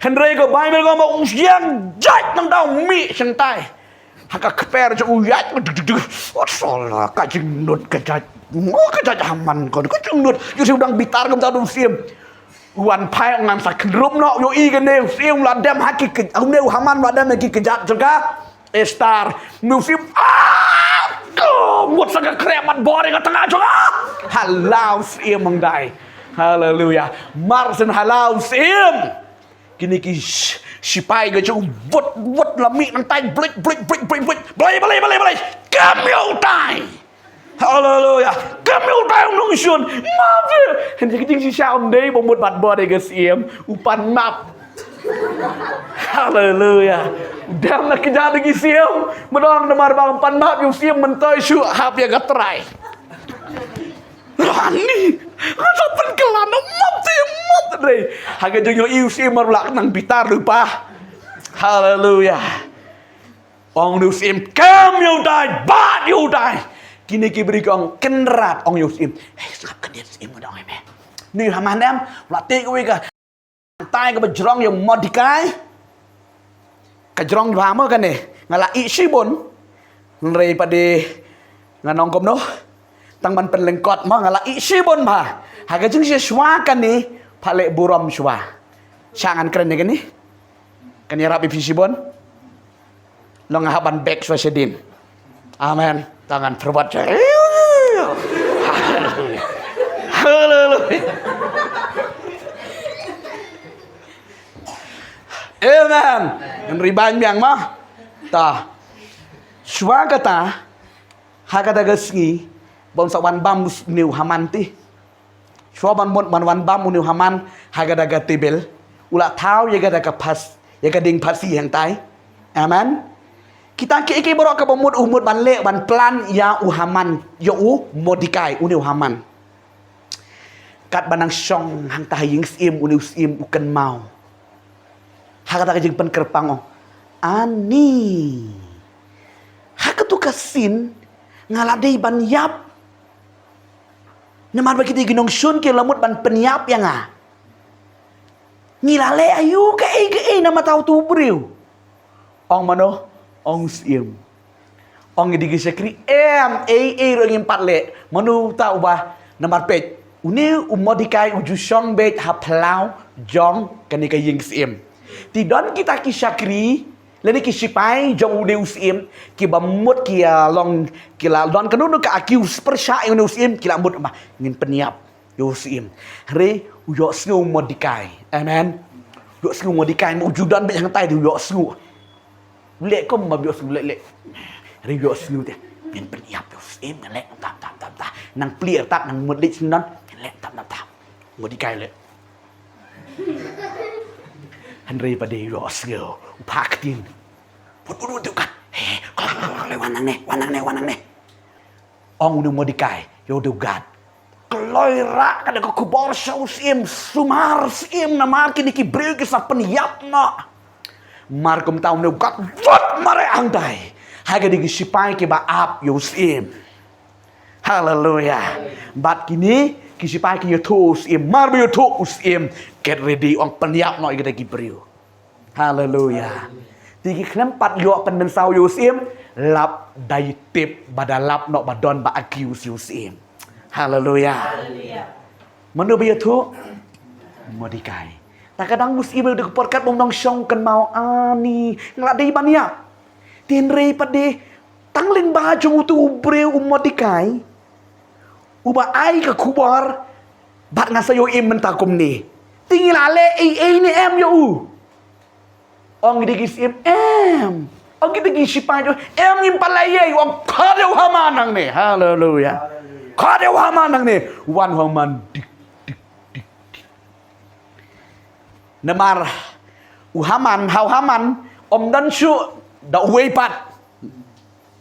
Hynrei ka Baibl ka ong ba u ïeng jait nangta, u mih shyntai. Ha ka kper jong u ïaid, duk, duk, duk. Oh, sala, ka jingnud ka jait. Oh, ka jait Haman ka, ka jingnud. Ïohi u dang bitar kumta u syiem. U wan phai, u ong ngan sa kynrup noh, ïohi kane u syiem u la dem ha ki, ki, une u Haman u la dem ha ki kjat jong ka Esther. Une u syiem, ah! Ka mut sa ka kreh bad bor ïa ka tnga jong nga. Hala u syiem, ong dei. Haleluya. Mar shen hala u syiem, kine ki sh-, shipai ka jong u, wut, wut, la mih nangtai, bluit, bluit, bluit, bluit, bluit. Balei, balei, balei, balei? Kam ïa utai. Haleluya. Kam ïa utai u nongshun. Ma phi. Hynrei ka jingshisha ym dei ba mut bad bor ïa ka syiem, u pan map. Haleluya. U dang na kjat da ki syiem. Mynta namar ba u pan map ïa u syiem, mynta shu hap ïa ka trai. Ani, nga sa pynkylla na map te map te. Ha ka jingïohi u syiem mar u la nang bitar lypa. Haleluya. Ong une u syiem, kam ïa utai, bat ïa utai. Kine ki briew ki ong, kynrad, ong ïa u syiem. Hei, sngap, kane u syiem u ong ïa me. Une u Haman em, u la teh kawei ka tai kaba jrong ïa u Mordekai. Ka jrong bha mo kane. Nga la ïeh shibun. Hynrei pat de ngan ong kumno. Tang ban pynlyngkot mo, nga la ïeh shibun bha. Ha ka jingshisha shuwa kane, pha leh burom shuwa. Sha ngan kren ïa kane. Kan ïarap ïa phi shibun. Long nga hap ban bek shuwa shadien. Amen. Tang ngan pyrbat sha. Haleluya. Haleluya. Amen. Ngan ri ban biang ma. Ta. Shuwa kata, ha kata ka sngi, ba un sa wan bam une u Haman te. Shuwa ban mut ban wan bam une u Haman ha kata ka tebul, u la thaw ïa kata ka phas-, ïa ka dieng phasi hangtai. Amen. Kita kiei kiei baroh kaba mut u mut ban leh, ban plan ïa u Haman, ïa u Mordekai, une u Haman. Katba nang shong hangta ha ïing syiem, une u syiem u kynmaw. Ha kata ka jingpynkyrpang, ong, ani, ha katu ka sien nga la dei ban ïap. Namar ba kita ki nongshun ki la mut ban pynïap ïa nga. Ngi la leh aïu kaei kaei na ka bynta utu u briew? Ong mano? Ong u syiem. Ong ïa ki shakri, em, ei ei ruh ngim pat leh. Mano uta uba, namar peit, une u Mordekai u ju shong beit ha phyllaw jong kane ka ïing syiem. Te don kita ki shakri lane ki shipai jong une u syiem, kiba mut ki ïa long, ki la don kano kano ka accuse pyrshah ïa une u syiem, ki la mut ba ngin pynïap ïa u syiem. Hynrei u ïohsngew u Mordekai. Amen. U ïohsngew u Mordekai, u ju don beit hangtai te u ïohsngew. U leh kumba u ïohsngew, u leh, leh. Hynrei u ïohsngew te, ngin pynïap ïa u syiem, ngin leh tam tam tam tam. Nang plie artat, nang mut leit sngewdon, ngin leh tam tam tam. U Mordekai u leh. Hynrei pat de u ïohsngew, u phah ktien. Put put put, u kat. He, kloi kloi kloi kloi, wan nangne, wan nangne, wan nangne. Ong une u Mordekai ïa u dei u guard. Kloi rah ka dei ka khubor sha u syiem, sumar syiem namar kine ki briew ki sa pynïap noh. Mar kumta une u guard wat mareh hangtai ha kine ki shipai kiba ap ïa u syiem. Haleluya. Bad kine ki shipai ki ïathuh u syiem, mar ba ïathuh u syiem, get ready, ong pynïap noh ïa kita ki briew. Haleluya. Te ki khlem pat ïoh pynmynsaw ïa u syiem, lap da ïa tip ba da lap noh ba don ba accuse ïa u syiem. Haleluya. Mano ba ïathuh? Mordekai. Ta ka dang u syiem u dei ka por kat ba um nang shong kynmaw, ani nga la dei ban ïap. Te hynrei pat de tang lyngba jong uto u briew u Mordekai uba ai ka khubor, bad nga sa ïohi mynta kumne. Te ngi la leh ei ei ne em ïa u? Ong kine ki syiem, em. Ong kine ki shipai jong u, em, ngim pat leh ei ei. Ong, khot ïa u Haman nangne. Haleluya. Khot ïa u Haman nangne. Wan u Haman, dik dik dik dik. Namar u Haman, ha u Haman ym don shuh da uwei pat.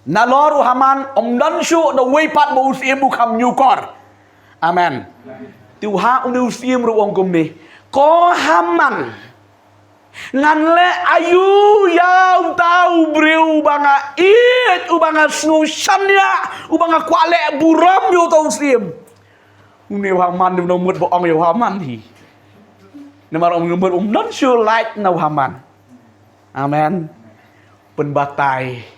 Nalor u Haman ym don shuh da uwei pat ba u syiem u kham ñiewkor. Amen. Te u ha une u syiem ruh u ong kumne, ko Haman, ngan leh aïu ïa uta u briew uba nga ïeit, uba nga sngewshaniah, uba nga kwah leh burom ïa uta u syiem? Une u Haman, une u mut ba ong ïa u Haman hi. Namar ym mut, ym don shuh lait na u Haman. Amen. Pynbatai.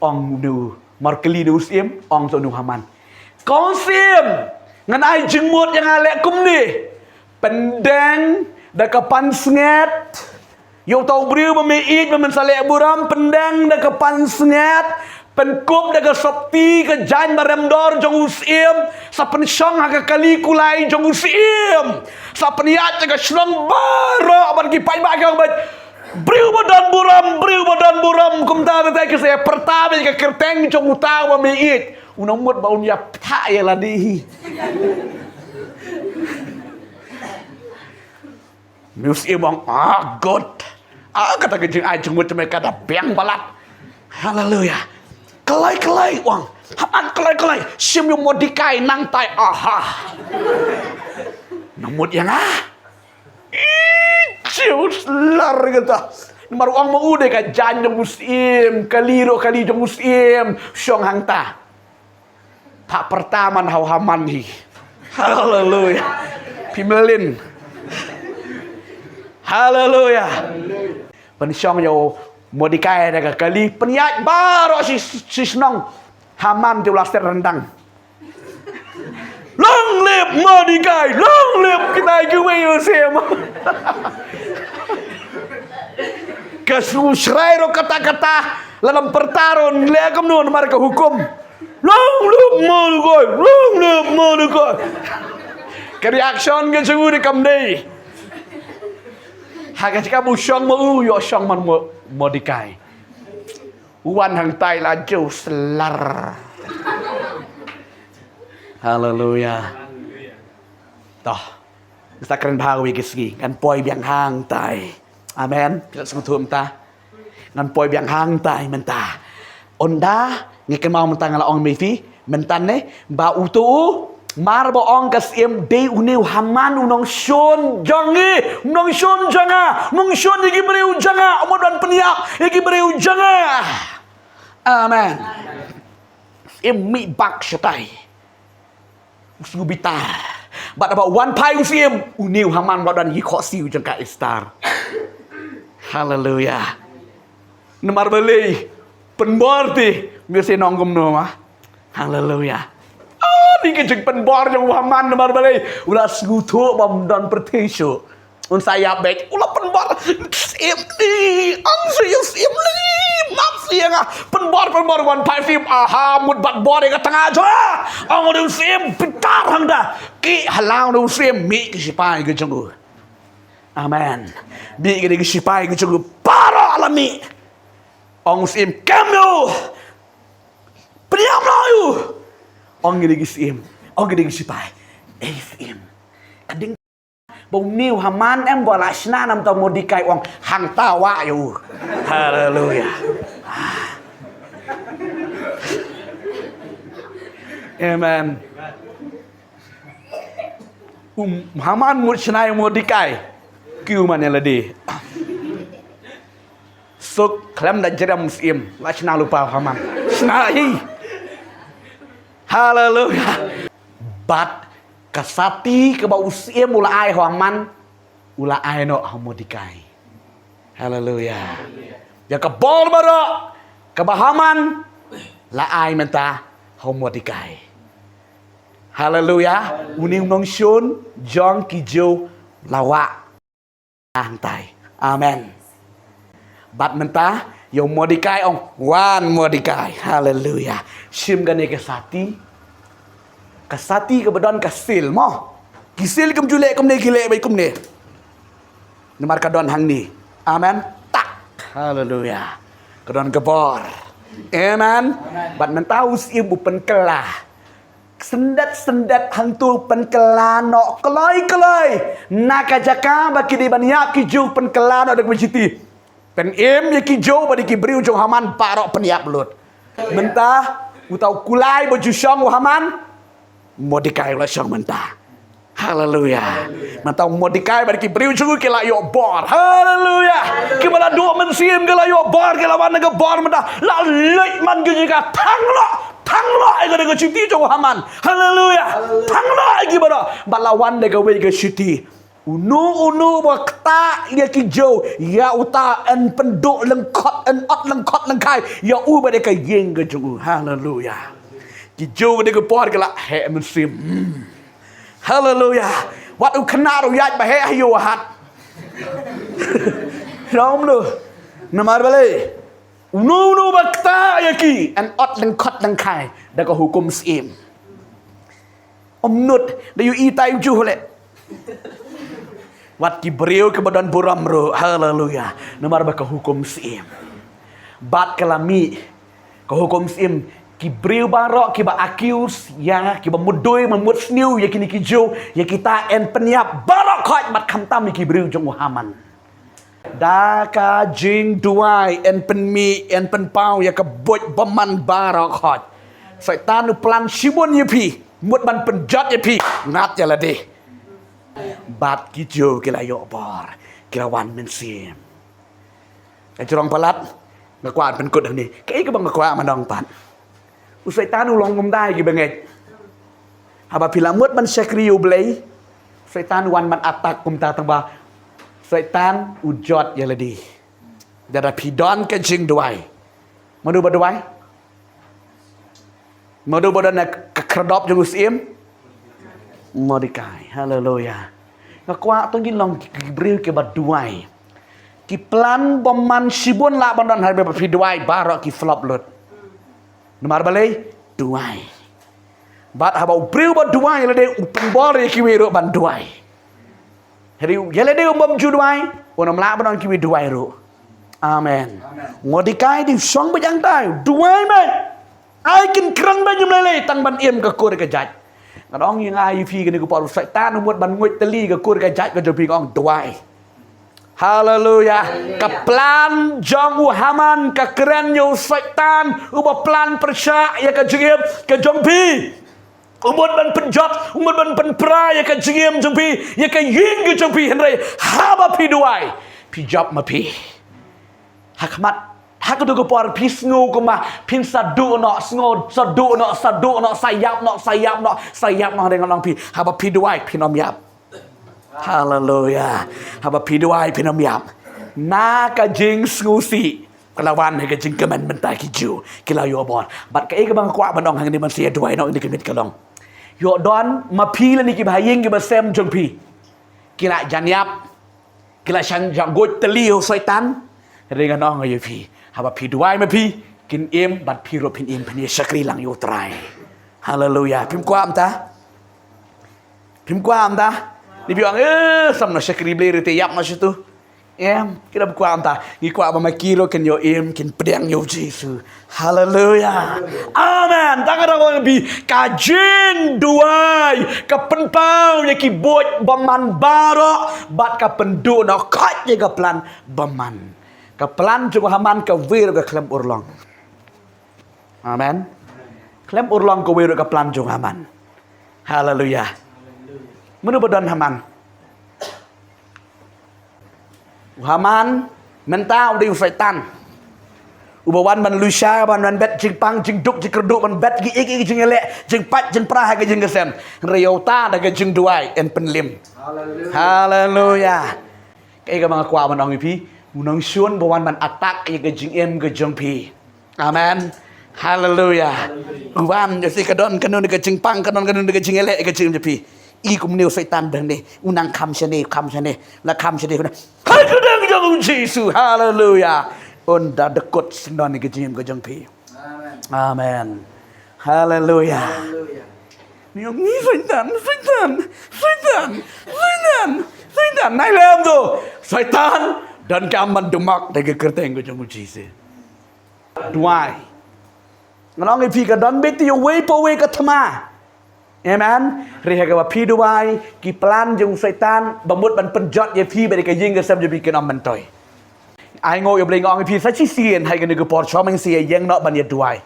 Ong une u, mar kylli une u syiem, ong sa une u Haman, ko syiem, ngan ai jingmut ïa nga leh kumne. Pyndeng da ka pansngiat ïa uta u briew ba me ïeit, ba men sa leh burom, pyndeng da ka pansngiat, pynkup da ka sopti ka jaiñ ba rem dor jong u syiem, sa pynshong ha ka kali kulai jong u syiem, sa pynïaid da ka shnong baroh, bad ki paidbah ki ong beit, briew ba don burom, briew ba don burom. Kumta te ki sa ïa pyrta beit ka kyrteng jong uta uba me ïeit. U nang mut ba un ïa pynthah ïa lade hi. Une u syiem u ong, ah, good. Ah, kata ka jingai jingmut jong me ka da biang palat. Haleluya. Kloi kloi u ong. Haman, kloi kloi. Shim ïa u Mordekai nangtai. Aha. Nang mut ïa nga. Ih, jiw slar kata. Namar u ong ma u dei ka jaiñ jong u syiem, kali ruh kali jong u syiem, shong hangta. Phah pyrta man ha u Haman hi. Haleluya. Phi mlien. Haleluya. Pynshong ïa u Mordekai da ka kali, pynïaid baroh shi, shi shnong. Haman te u la set ryndang. Long live Mordekai, long live kita kiwei u syiem. Ka shu shrai ruh katta katta, lada ym pyrta ruh leh kumno namar ka hukum. Long live Mordekai, long live Mordekai. Ka reaction ka jong u dei kam dei. Ha ka jaka ba u shong ma u, ïoh shong man Mo-, Mordekai. U wan hangtai la jiw slar. Haleluya. Toh. Ngi sa kren bha kawei ka sngi, ngan poi biang hangtai. Amen. Phi la sngewthuh mynta? Ngan poi biang hangtai mynta. Ynda ngi kynmaw mynta nga la ong ïa phi mynta ne, ba uto u, mar ba ong ka syiem, dei une u Haman u nongshun jong ngi, u nongshun jong nga, u nongshun ïa ki briew jong nga, u mut ban pynïap ïa ki briew jong nga. Amen. Syiem mih bak shatai. U sngew bitar. Bad haba wan phai u syiem, une u Haman u la don ha ki khohsiew jong ka Esther. Haleluya. Namar balei? Pynbor te, me sngewthuh kumno ma? Haleluya. Oh, Ïa ka jingpynbor jong u Haman namar balei? U la sngewthuh ba ym don pyrthei shuh. Un sa ïap beit. U la pynbor. Syiem ni. Ang syiem, syiem ni. Map syiem ah. Pynbor, pynbor wan phai syiem. Aha, mut bat bor ïa ka tnga jong nga. Ang u syiem bitar hangta. Ki hala u syiem mih ki sipai ki jong u. Amen. Mih ki dei ki sipai ki jong u. Baroh la mih. Ong u syiem kem ïa u. Pynïap noh ïa u. Ong ki dei ki syiem. Ong ki dei ki sipai. Eh syiem. Ka ding ba une u Haman em ba la shna na mynta u Mordekai, ong hangta wah ïa u. Haleluya. Amen. U Haman mut shna ïa u Mordekai. Ki u man ïa lade. Suk khlem da jrem syiem la shna lypa u Haman. Shna hi. Haleluya. Bad ka sati kaba u syiem u la ai ha u Haman, u la ai noh ha u Mordekai. Haleluya. Ïa ka bor baroh kaba u Haman la ai mynta ha u Mordekai. Haleluya. Une u nongshun jong ki Jiw la wah hangtai. Amen. Bad mynta ïa u Mordekai, ong wan Mordekai. Haleluya. Shim kane ka sati. Ka sati kaba don ka seal mo. Ki seal kim ju leh kumne, ki leh beit kumne. Namar ka don hangne. Amen. Tak. Haleluya. Ka don ka bor. Amen. Bad mynta u syiem u pynkylla. Syndet syndet hangto pynkylla noh kloi kloi na ka jaka ba ki dei ban ïap ki Jiw, pynkylla noh da kaba shiti. Pynim ïa ki Jiw bad ïa ki briew jong u Haman baroh pynïap lut. Mynta uta u kulai ba ju shong u Haman, Mordekai u la shong mynta. Haleluya. Mynta u Mordekai bad ki briew jong u ki la ïoh bor. Haleluya. Kiba la duh mynsiem ki la ïoh bor, ki la wan na ka bor mynta. La leit man ki jingkyrkhu, thang noh. Thang noh ïa ka da ka shuti jong u Haman. Haleluya. Thang noh ïa ki baroh. Bad la wan da kawei ka shuti. Uno uno ba ktah ïa ki Jiw, ïa uta yn pynduh lyngkot, yn ot lyngkot lyngkhai ïa u bad ïa ka ïing ka jong u. Haleluya. Ki Jiw da ka por ki la heh mynsiem. Hmm. Haleluya. Wat u khynnah ruh ïaid ba heh ha ïew ha hat. Rom lu. Namar balei? Uno uno ba ktah ïa ki yn ot lyngkot lyngkhai da ka hukum syiem. Ym nud da ïohi tai u juh leh. Wat ki briew kiba don burom ruh. Haleluya. Namar ba ka hukum syiem. Bad ka la mih ka hukum syiem, ki briew baroh kiba accuse ïa, kiba mutdur, ba mut sniew ïa kine ki Jiw, ïa kita yn pynïap baroh khoit bad khamtam ïa ki briew jong u Haman. Da ka jingduwai yn pynmih, yn pynpaw ïa ka buit bymman baroh khoit. Soitan u plan shibun ïa phi, mut ban pynjot ïa phi, ngat ïa lade. Bad ki Jiw ki la ïoh bor, ki la wan mynsiem. Ka jrong palat, nga kwah pynkut hangne. Kaei kaba nga kwah ban ong pat. U Soitan u long kumta ïa ki bangeit. Haba phi la mut ban shakri ïa u Blei, Soitan u wan ban attack kumta tang ba Soitan u jot ïa lade. Lada phi don ka jingduwai. Mano ba duwai? Mano ba don ha ka khyrdop jong u syiem? Mordekai. Haleluya. Nga kwah to ngin long ki briew kiba duwai. Ki plan bymman shibun lah ban don, haba phi duwai baroh ki flop lut. Namar balei? Duwai. Bad haba u briew ba duwai ïa lade u pynbor ïa kiwei ruh ban duwai. Hynrei ïa lade um bym ju duwai, un ym lah ban ong kiwei duwai ruh. Amen. Mordekai dei u shong beit hangtai, duwai beit. Ai kynkrang beit, ym lei lei tang ban im ka kur ka jait. Nga ong ïa nga ïa phi kane ka por, u Soitan u mut ban nguid tylli ka kur ka jait ka jong phi, nga ong duwai. Haleluya. Ka plan jong u Haman ka kren ïa u Soitan uba plan pyrshah ïa ka jingim ka jong phi. U mut ban pynjot, u mut ban pynpra ïa ka jingim jong phi, ïa ka ïing ka jong phi, hynrei haba phi duwai, phi jop ma phi. Ha khmat, ha kato ka por phi sngew kumba phin sa duh noh, sngew sa duh noh, sa duh noh, sa ïap noh, sa ïap noh, sa ïap noh, hynrei nga ong phi, haba phi duwai phin ym ïap. Haleluya. Haba phi duwai phin ym ïap. Na ka jingsngewsih ka la wan ha ka jingkmen mynta ki Jiw ki la ïoh bor. Bad kaei kaba nga kwah ban ong hangne ban sa ïa duwai noh, ine ka miet ka long. Ïoh don ma phi lane ki bahaïing ki basem jong phi, ki la jan ïap, ki la shang janggut tylli u Soitan. Hynrei ngan ong ïa phi, haba phi duwai ma phi, kin im, bad phi ruh phin im, phin ïa shakri lang ïa u Trai. Haleluya. Phim kwah mynta? Phim kwah mynta? Ni phi ong, eh, sam na shakri Blei ruh te ïap ma shitu. Em, ki dang kwah mynta? Ngi kwah ba ma ki ruh kin ïoh im, kin pdiang ïa u Jisu. Haleluya. Amen. Tang ka dang wan bi ka jingduwai ka pynpaw ïa ki buit bymman baroh, bad ka pynduh noh kat ïa ka plan bymman. Ka plan jong u Haman ka wei ruh ka khlem urlong. Amen. Khlem urlong ka wei ruh ka plan jong u Haman. Haleluya. Mano ba don Haman? U Haman mynta u dei u Soitan. Uba wan ban lushai, ban, ban bet jingpang, jingduk, jingkyrduh, ban bet ki, ki, ki jingïaleh, jingpait, jingpra ha ka jingkasem. Hynrei ïa uta da ka jingduwai yn pynlim. Haleluya. Kaei kaba nga kwah ban ong ïa phi, u nongshun ba wan ban attack ïa ka jingim ka jong phi. Amen. Haleluya. U wan, ïa phi ka don kano ne ka jingpang, ka don kano ne ka jingïaleh ka jingim jong phi. I kumne u Soitan ba ne, u nang kham shane, kham shane, la kham shane, kham shane. Hai ka dang jong u Jisu. Haleluya. Un da dkut syndon ïa ka jingim ka jong phi. Amen. Haleluya. Ni ong ni Soitan, Soitan, Soitan, Soitan, Soitan. Nai lem tu. Soitan donkam ban dumok da ka kyrteng ka jong u Jisu. Duwai. Ngan ong ïa phi ka don beit ïa uwei pa uwei ka thma. Amen. Hynrei haba phi duwai, ki plan jong u Soitan ba mut ban pynjot ïa phi bad ïa ka ïing ka sem jong phi kin ym myntoi. Ai nguh ïa U Blei, nga ong ïa phi sa shisien ha kane ka por, shuwa ma ngin sa ïeng noh ban ïa duwai,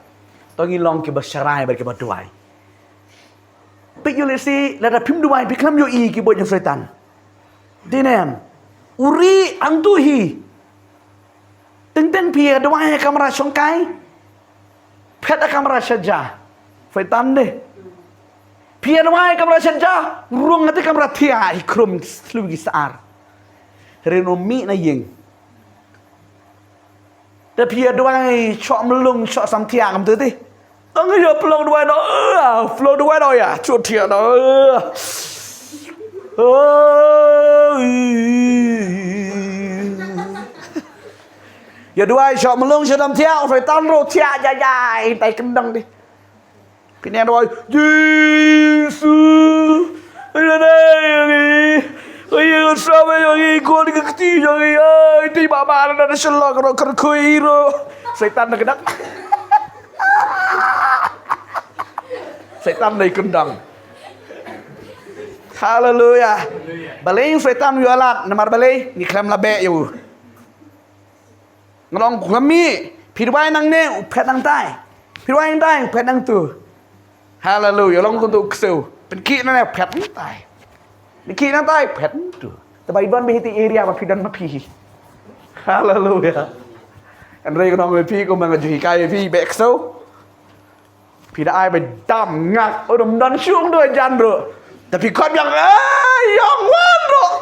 to ngin long kiba sharai bad kiba duwai. Peit ïa lehse lada phim duwai phi khlem ïohi ki buit jong u Soitan. Dei ne em? U rieh hangtu hi. Teng teng phi ïa duwai ha kamra shongkai, phet ha kamra shaja. Soitan de. Phi ïa duwai ha kamra shaja, rung ha te kamra thiah hi, khrum slui ki sar. Hynrei un ym mih na ïing. Te phi ïa duwai shoh mlung, shoh samthiah kumta te. Tang ïa pynlong duwai noh, eh, pynlong duwai noh ïa, shoh thiah noh, eh. Oh. Ïa duwai shoh mlung, shoh samthiah, u Soitan ruh thiah jai jai, tai kyndong te. Phi nang duwai, Jisu, ïa ngi, ïa ngi, ïa ngi, sngap ïa ngi, khot ïa ka kti jong ngi, ai, ti ba ba na da shlok ruh, kyrkhu ruh. Soitan da kdang. Soitan da kyndong. Haleluya. Balei Soitan u ïalad, namar balei, ngi khlem la beh ïa u. Ngan ong, khlem mih, phi duwai nangne, u phet nangtai. Phi duwai nangtai, u phet nangtu. Haleluya, long kumtu ksew. Pynkhih nangne, phet nangtai. Pynkhih nangtai, phet nangtu. Te ba i don beit ha ïa area ba phi don ma phi. Haleluya. Hynrei ngan ong ïa phi kumba nga ju hikai ïa phi, beh ksew. Phi da ai ba dam ngak, u dum don shong do jan ruh. Te phi khot biang, eh, ïong wan ruh.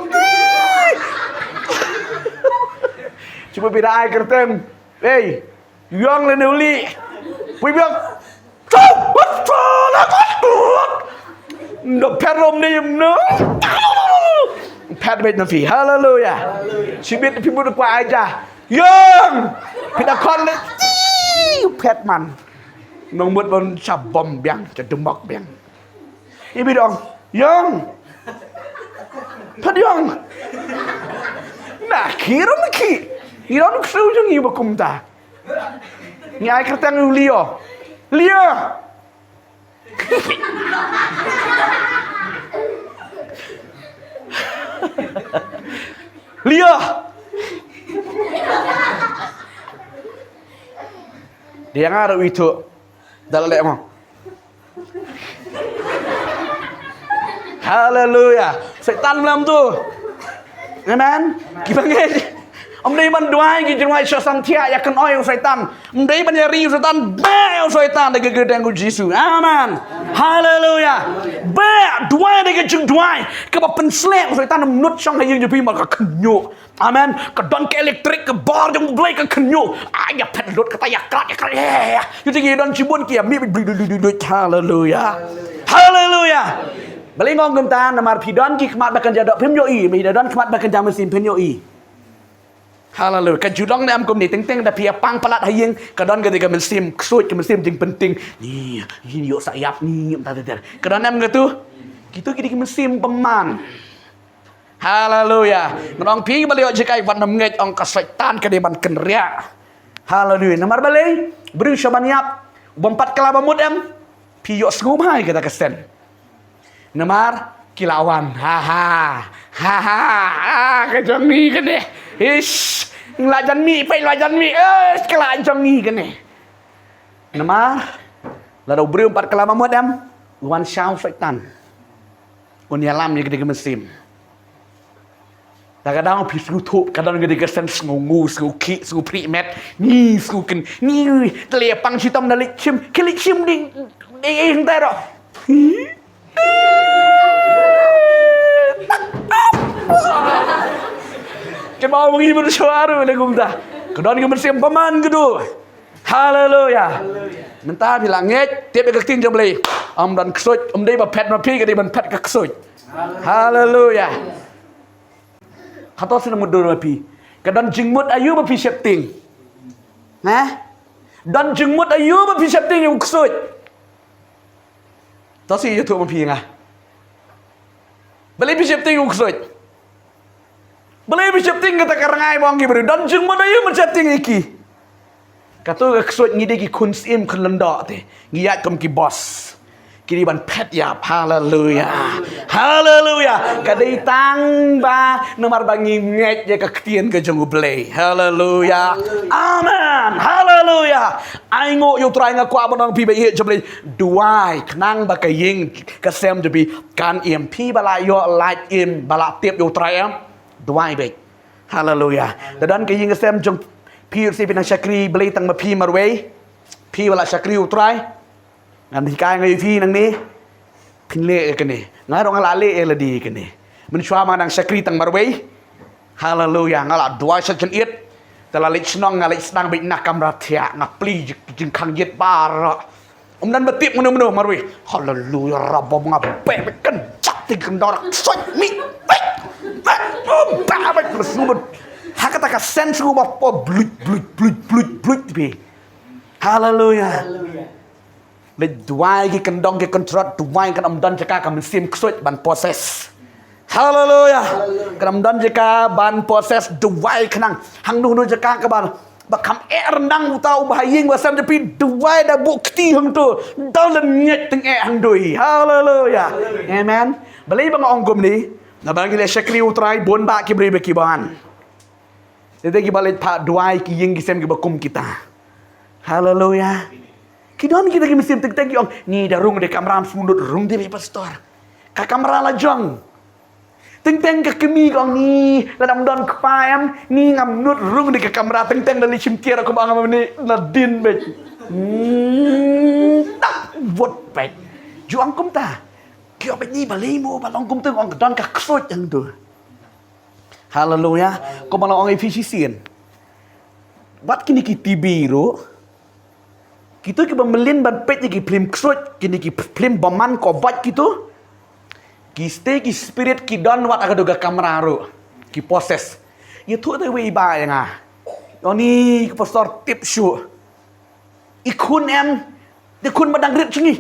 Shu phi da ai kyrteng. Ei, ïong lane u lieh. Phi biang. Chau, wat, chau, la, wat, wat. Ndo phet rom ne, no. Phet beit na phi. Haleluya. Shibit phi mut kwah ai ja. Ïong. Phi da khot le. Phet man. Nong mut ban sha bom biang, sha dumok biang. Ibi dong, ïong. Phet ïong. Na, khie ruh ma khie. Ngi don ksew jong ngi ba kumta. Ngi ai kyrteng u Leo. Leo. Leo. Dia nga ruh itu. Dah lek mo. Haleluya. Soitan mlam tu. Amen. Kiba ngeit. Ym dei ban duwai ki jingduwai shoh samthiah ïa kynnoh ïa u Soitan. Ym dei ban ïa ri u Soitan, beh ïa u Soitan da ka kyrteng u Jisu. Amen. Haleluya. Beh, duwai da ka jingduwai kaba pynsleh u Soitan ym nud shong ha ïing jong phi, ma ka khynñiuh. Amen. Ka don ka elektrik, ka bor jong u Blei ka khynñiuh. Ah, ïa phet lut kata, ïa krat, ïa krat, ïa, ïa, ïa. Ïa, ïa, don shibun ki ïa mih, bli, bli, bli, bli, bli. Haleluya. Haleluya. Haleluya. Balei nga ong kumta? Namar phi don ki khmat ba kynja doh phim ïohi, me da don khmat ba kynja mynsiem phin ïohi. Haleluya. Ka ju long ne em kumne, teng teng da phi ïa pang palat ha ïing, ka don ka dei ka mynsiem ksuid, ka mynsiem jingpynting. Ni, ni ïoh sa ïap ni, ym ta ter ter. Ka don em katu? Kitu ki dei ki mynsiem bymman. Haleluya. Ngan ong phi balei ïoh jingkai wat nam ngeit, ong ka Soitan ka dei ban kynriah. Haleluya. Namar balei? Briew sha ban ïap, u bym pat kylla ba mut em. Phi ïoh sngewbha ïa kata ka sen. Namar ki la wan. Ha ha. Ha ha. Ah, ka jong ngi kane. Ish. La jan mih, peit la jan mih. Ish, ka la jong ngi kane. Namar lada u briew um pat kylla ba mut em, u wan sha u Soitan. Un ïalam ïa ka dei ka mynsiem. Da ka dang phi sngewthuh, ka dang ka dei ka sen sngew ngu, sngew khih, sngew phriah met, ni sngew ken, ni, te lei pang shitom da leit shim, ki leit shim ding, dei ei hangtai ruh. Ken ba ong i mynshuwa ruh lei kumta. Ka don ka mynsiem bymman ka dei. Haleluya. Mynta phi la ngeit, tip ïa ka ktien jong Blei. Ym don ksuid, ym dei ba phet ma phi, ka dei ban phet ka ksuid. Haleluya. Hato shu mutdur ma phi? Ka don jingmut aïu ba phi sheptieng? Hah? Don jingmut aïu ba phi sheptieng ïa u ksuid? To shu ïathuh ma phi ïa nga. Balei phi sheptieng ïa u ksuid? Balei phi sheptieng kata ka rngai ba ong ki briew? Don jingmut aïu ban sheptieng ïa ki? Kato ka ksuid ngi dei ki khun syiem khun lyngdoh te. Ngi ïaid kum ki boss. Ki dei ban phet ïap. Haleluya. Haleluya. Ka dei tang ba namar ba ngi ngeit ïa ka ktien ka jong U Blei. Haleluya. Amen. Haleluya. Ai nguh ïa U Trai, nga kwah ban ong phi ba ïeit jong U Blei. Duwai khnang ba ka ïing ka sem jong phi kan im. Phi ba la ïoh lait im, ba la tip ïa U Trai em. Duwai beit. Haleluya. Da don ka ïing ka sem jong phi, u shu phi nang shakri Blei tang ma phi marwei. Phi ba la shakri U Trai. Ngan hikai nga ïa phi nangne. Phin leh ïa kane. Nga ruh nga la leh ïa lade ïa kane. Mynshuwa ma nang shakri tang marwei. Haleluya. Nga la duwai sha jynit. Te la leit shnong, nga leit sdang beit na kamra thiah, nga plie jingkhang ïit baroh. Ym don ba tip mano mano marwei. Haleluya, rabom nga beh beit, kan jak ti kan dorak soi mi. Beh beit, beh beit, beh beit, beh beit. Ha kata ka sen sngewbha, bluit bluit bluit bluit bluit bluit bluit bluit. Haleluya. Leit duwai ki kyndong ki kyntrot, duwai kan ym don jaka ka mynsiem ksuid ban possess. Haleluya. Kan ym don jaka ban possess, duwai khnang. Hangno hangno jaka kaba, ba kham eh ryndang uta uba ha ïing ba sem jong phi, duwai da buh kti hangto. Da lynñiat tyngeh hangto hi. Haleluya. Amen. Balei ba nga ong kumne? Naba ngi leh shakri U Trai, bun bah ki briew ba ki ban. Te te kiba leit phah duwai ki ïing ki sem kiba kum kita. Haleluya. Ki don kita ki mynsiem, teng teng ki ong, ni da rung da kamra, ym sngewdut rung da beit pastor. Ka kamra la jong. Teng teng ka kmie ka ong, ni lada ym don kpa em, ni ngam nud rung da ka kamra, teng teng da leit shim tiar kumba ong ma ni nadien beit. Hmm, tak wot beit. Ju ong kumta. Ki ong beit, ni balei mo ba long kumta, ong ka don ka ksuid hangto. Haleluya. Kumba la ong ïa phi shisien. Bad kine ki T V ruh. Kito kiba mlien ban peit ïa ki phlim ksuid, kine ki phlim bymman kaba bad kito. Ki stei ki spirit ki don wat ha kata ka kamra ruh. Ki possess. Ïathuh te wei i bah ïa nga. Ïa ni ka pastor tip shuh. I khun em, i khun ba dang rit jong ngi.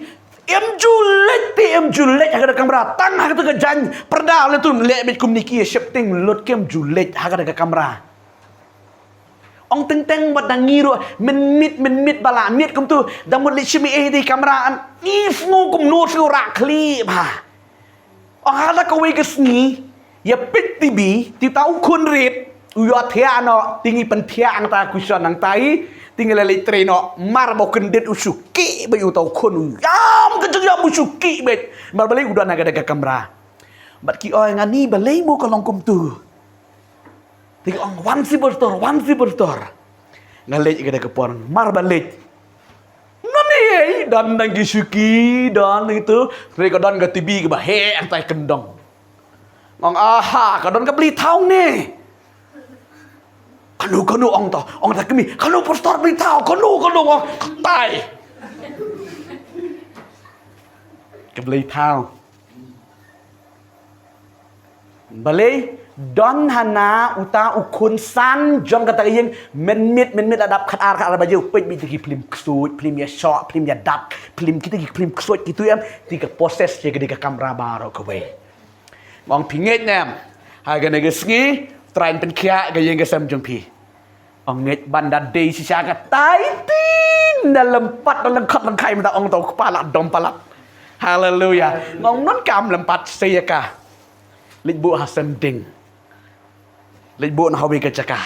Em ju leit te, em ju leit ha kata ka kamra. Tang ha kata ka jaiñ pyrda, leit tu leh beit kumne ki sheptieng lut, kem ju leit ha kata ka kamra. Ong teng teng wat da ngi ruh, mynmiet mynmiet ba la miet kumtu, da mut leit shim ei ei te kamra, am i sngew kumno, sngew rah khlieh bha. Ong ha la kawei ka sngi, ïa peit T V, te uta u khun rit, u ïoh thiah noh, te ngi pynthiah hangta, question hangta hi, te ngi la leit trei noh, mar ba u kyndit u shu kieh beit uta u khun, u ïam ka jingïam u shu kieh beit. Mar balei u don ha kata ka kamra. Bad ki ong ïa nga, ni balei mo ka long kumtu. Te ki ong wan seh pastor, wan seh pastor. Nga leit ïa kata ka por, mar ba leit. Ngan ïa, don dang ki shuki, don itu, re ka don ka T V kaba heh hangtai kyndong. Nga ong, aha, ka don ka blei thaw ne. Kano, kano ong to, ong ta kmie, kano pastor blei thaw, kano, kano ong, katai. Ka blei thaw. Balei, don hana uta u khun san jong kata ka ïing, mynmiet, mynmiet la dap khatar, khatar baje u peit beit kita ki phlim ksuid, phlim ïashoh, phlim ïadap, phlim kita ki phlim ksuid kitu em, te ka possess ïa ka dei ka kamra baroh kawei. Ong phi ngeit ne em, ha kane ka sngi, Trai un pynkhiah ka ïing ka sem jong phi. Ong ngeit ban da dei shisha katai, te na lympat na lyngkot lyngkhai mynta ong to kpa la dom palat. Haleluya. Ong ym donkam lympat, sei ïa ka. Leit buh ha sem ding. Leit buh na hawei ka jaka.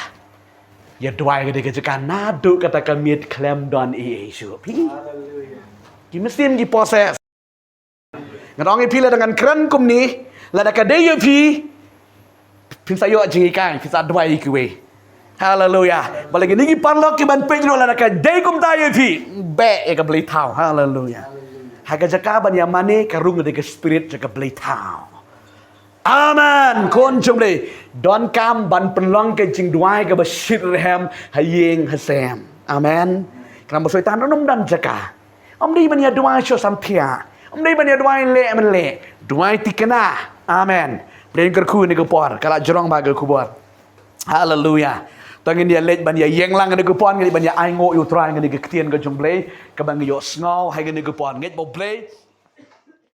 Ïa duwai ka dei ka jaka naduh kata ka miet khlem don ei ei shuh. Phi. Ki mynsiem ki possess. Ngan ong ïa phi, lada ngan kren kumne, lada ka dei ïa phi, phin sa ïoh jinghikai, phin sa duwai ïa kiwei. Haleluya. Balei kine ki paralok ki ban peit ruh, lada ka dei kumta ïa phi, beh ïa ka blei thaw. Haleluya. Ha ka jaka ban ïa mane, ka rung da ka spirit jong ka blei thaw. Amen. Khun jong U Blei, donkam ban pynlong ka jingduwai kaba shitrhem ha ïing ha sem. Amen. Khnang ba Soitan un ym don jaka. Ym dei ban ïa duwai shuh samthiah. Ym dei ban ïa duwai leh mynleh. Duwai thikna. Amen. Blei un kyrkhu ïa kane ka por. Ka la jrong bha ka khubor. Haleluya. To ngin ïa leit ban ïa ïeng lang ïa kane ka por, ngin ïa leit ban ïa ainguh ïa U Trai ïa kane ka ktien ka jong U Blei kaba ngi ïohsngew ha kane ka por. Ngeit ba U Blei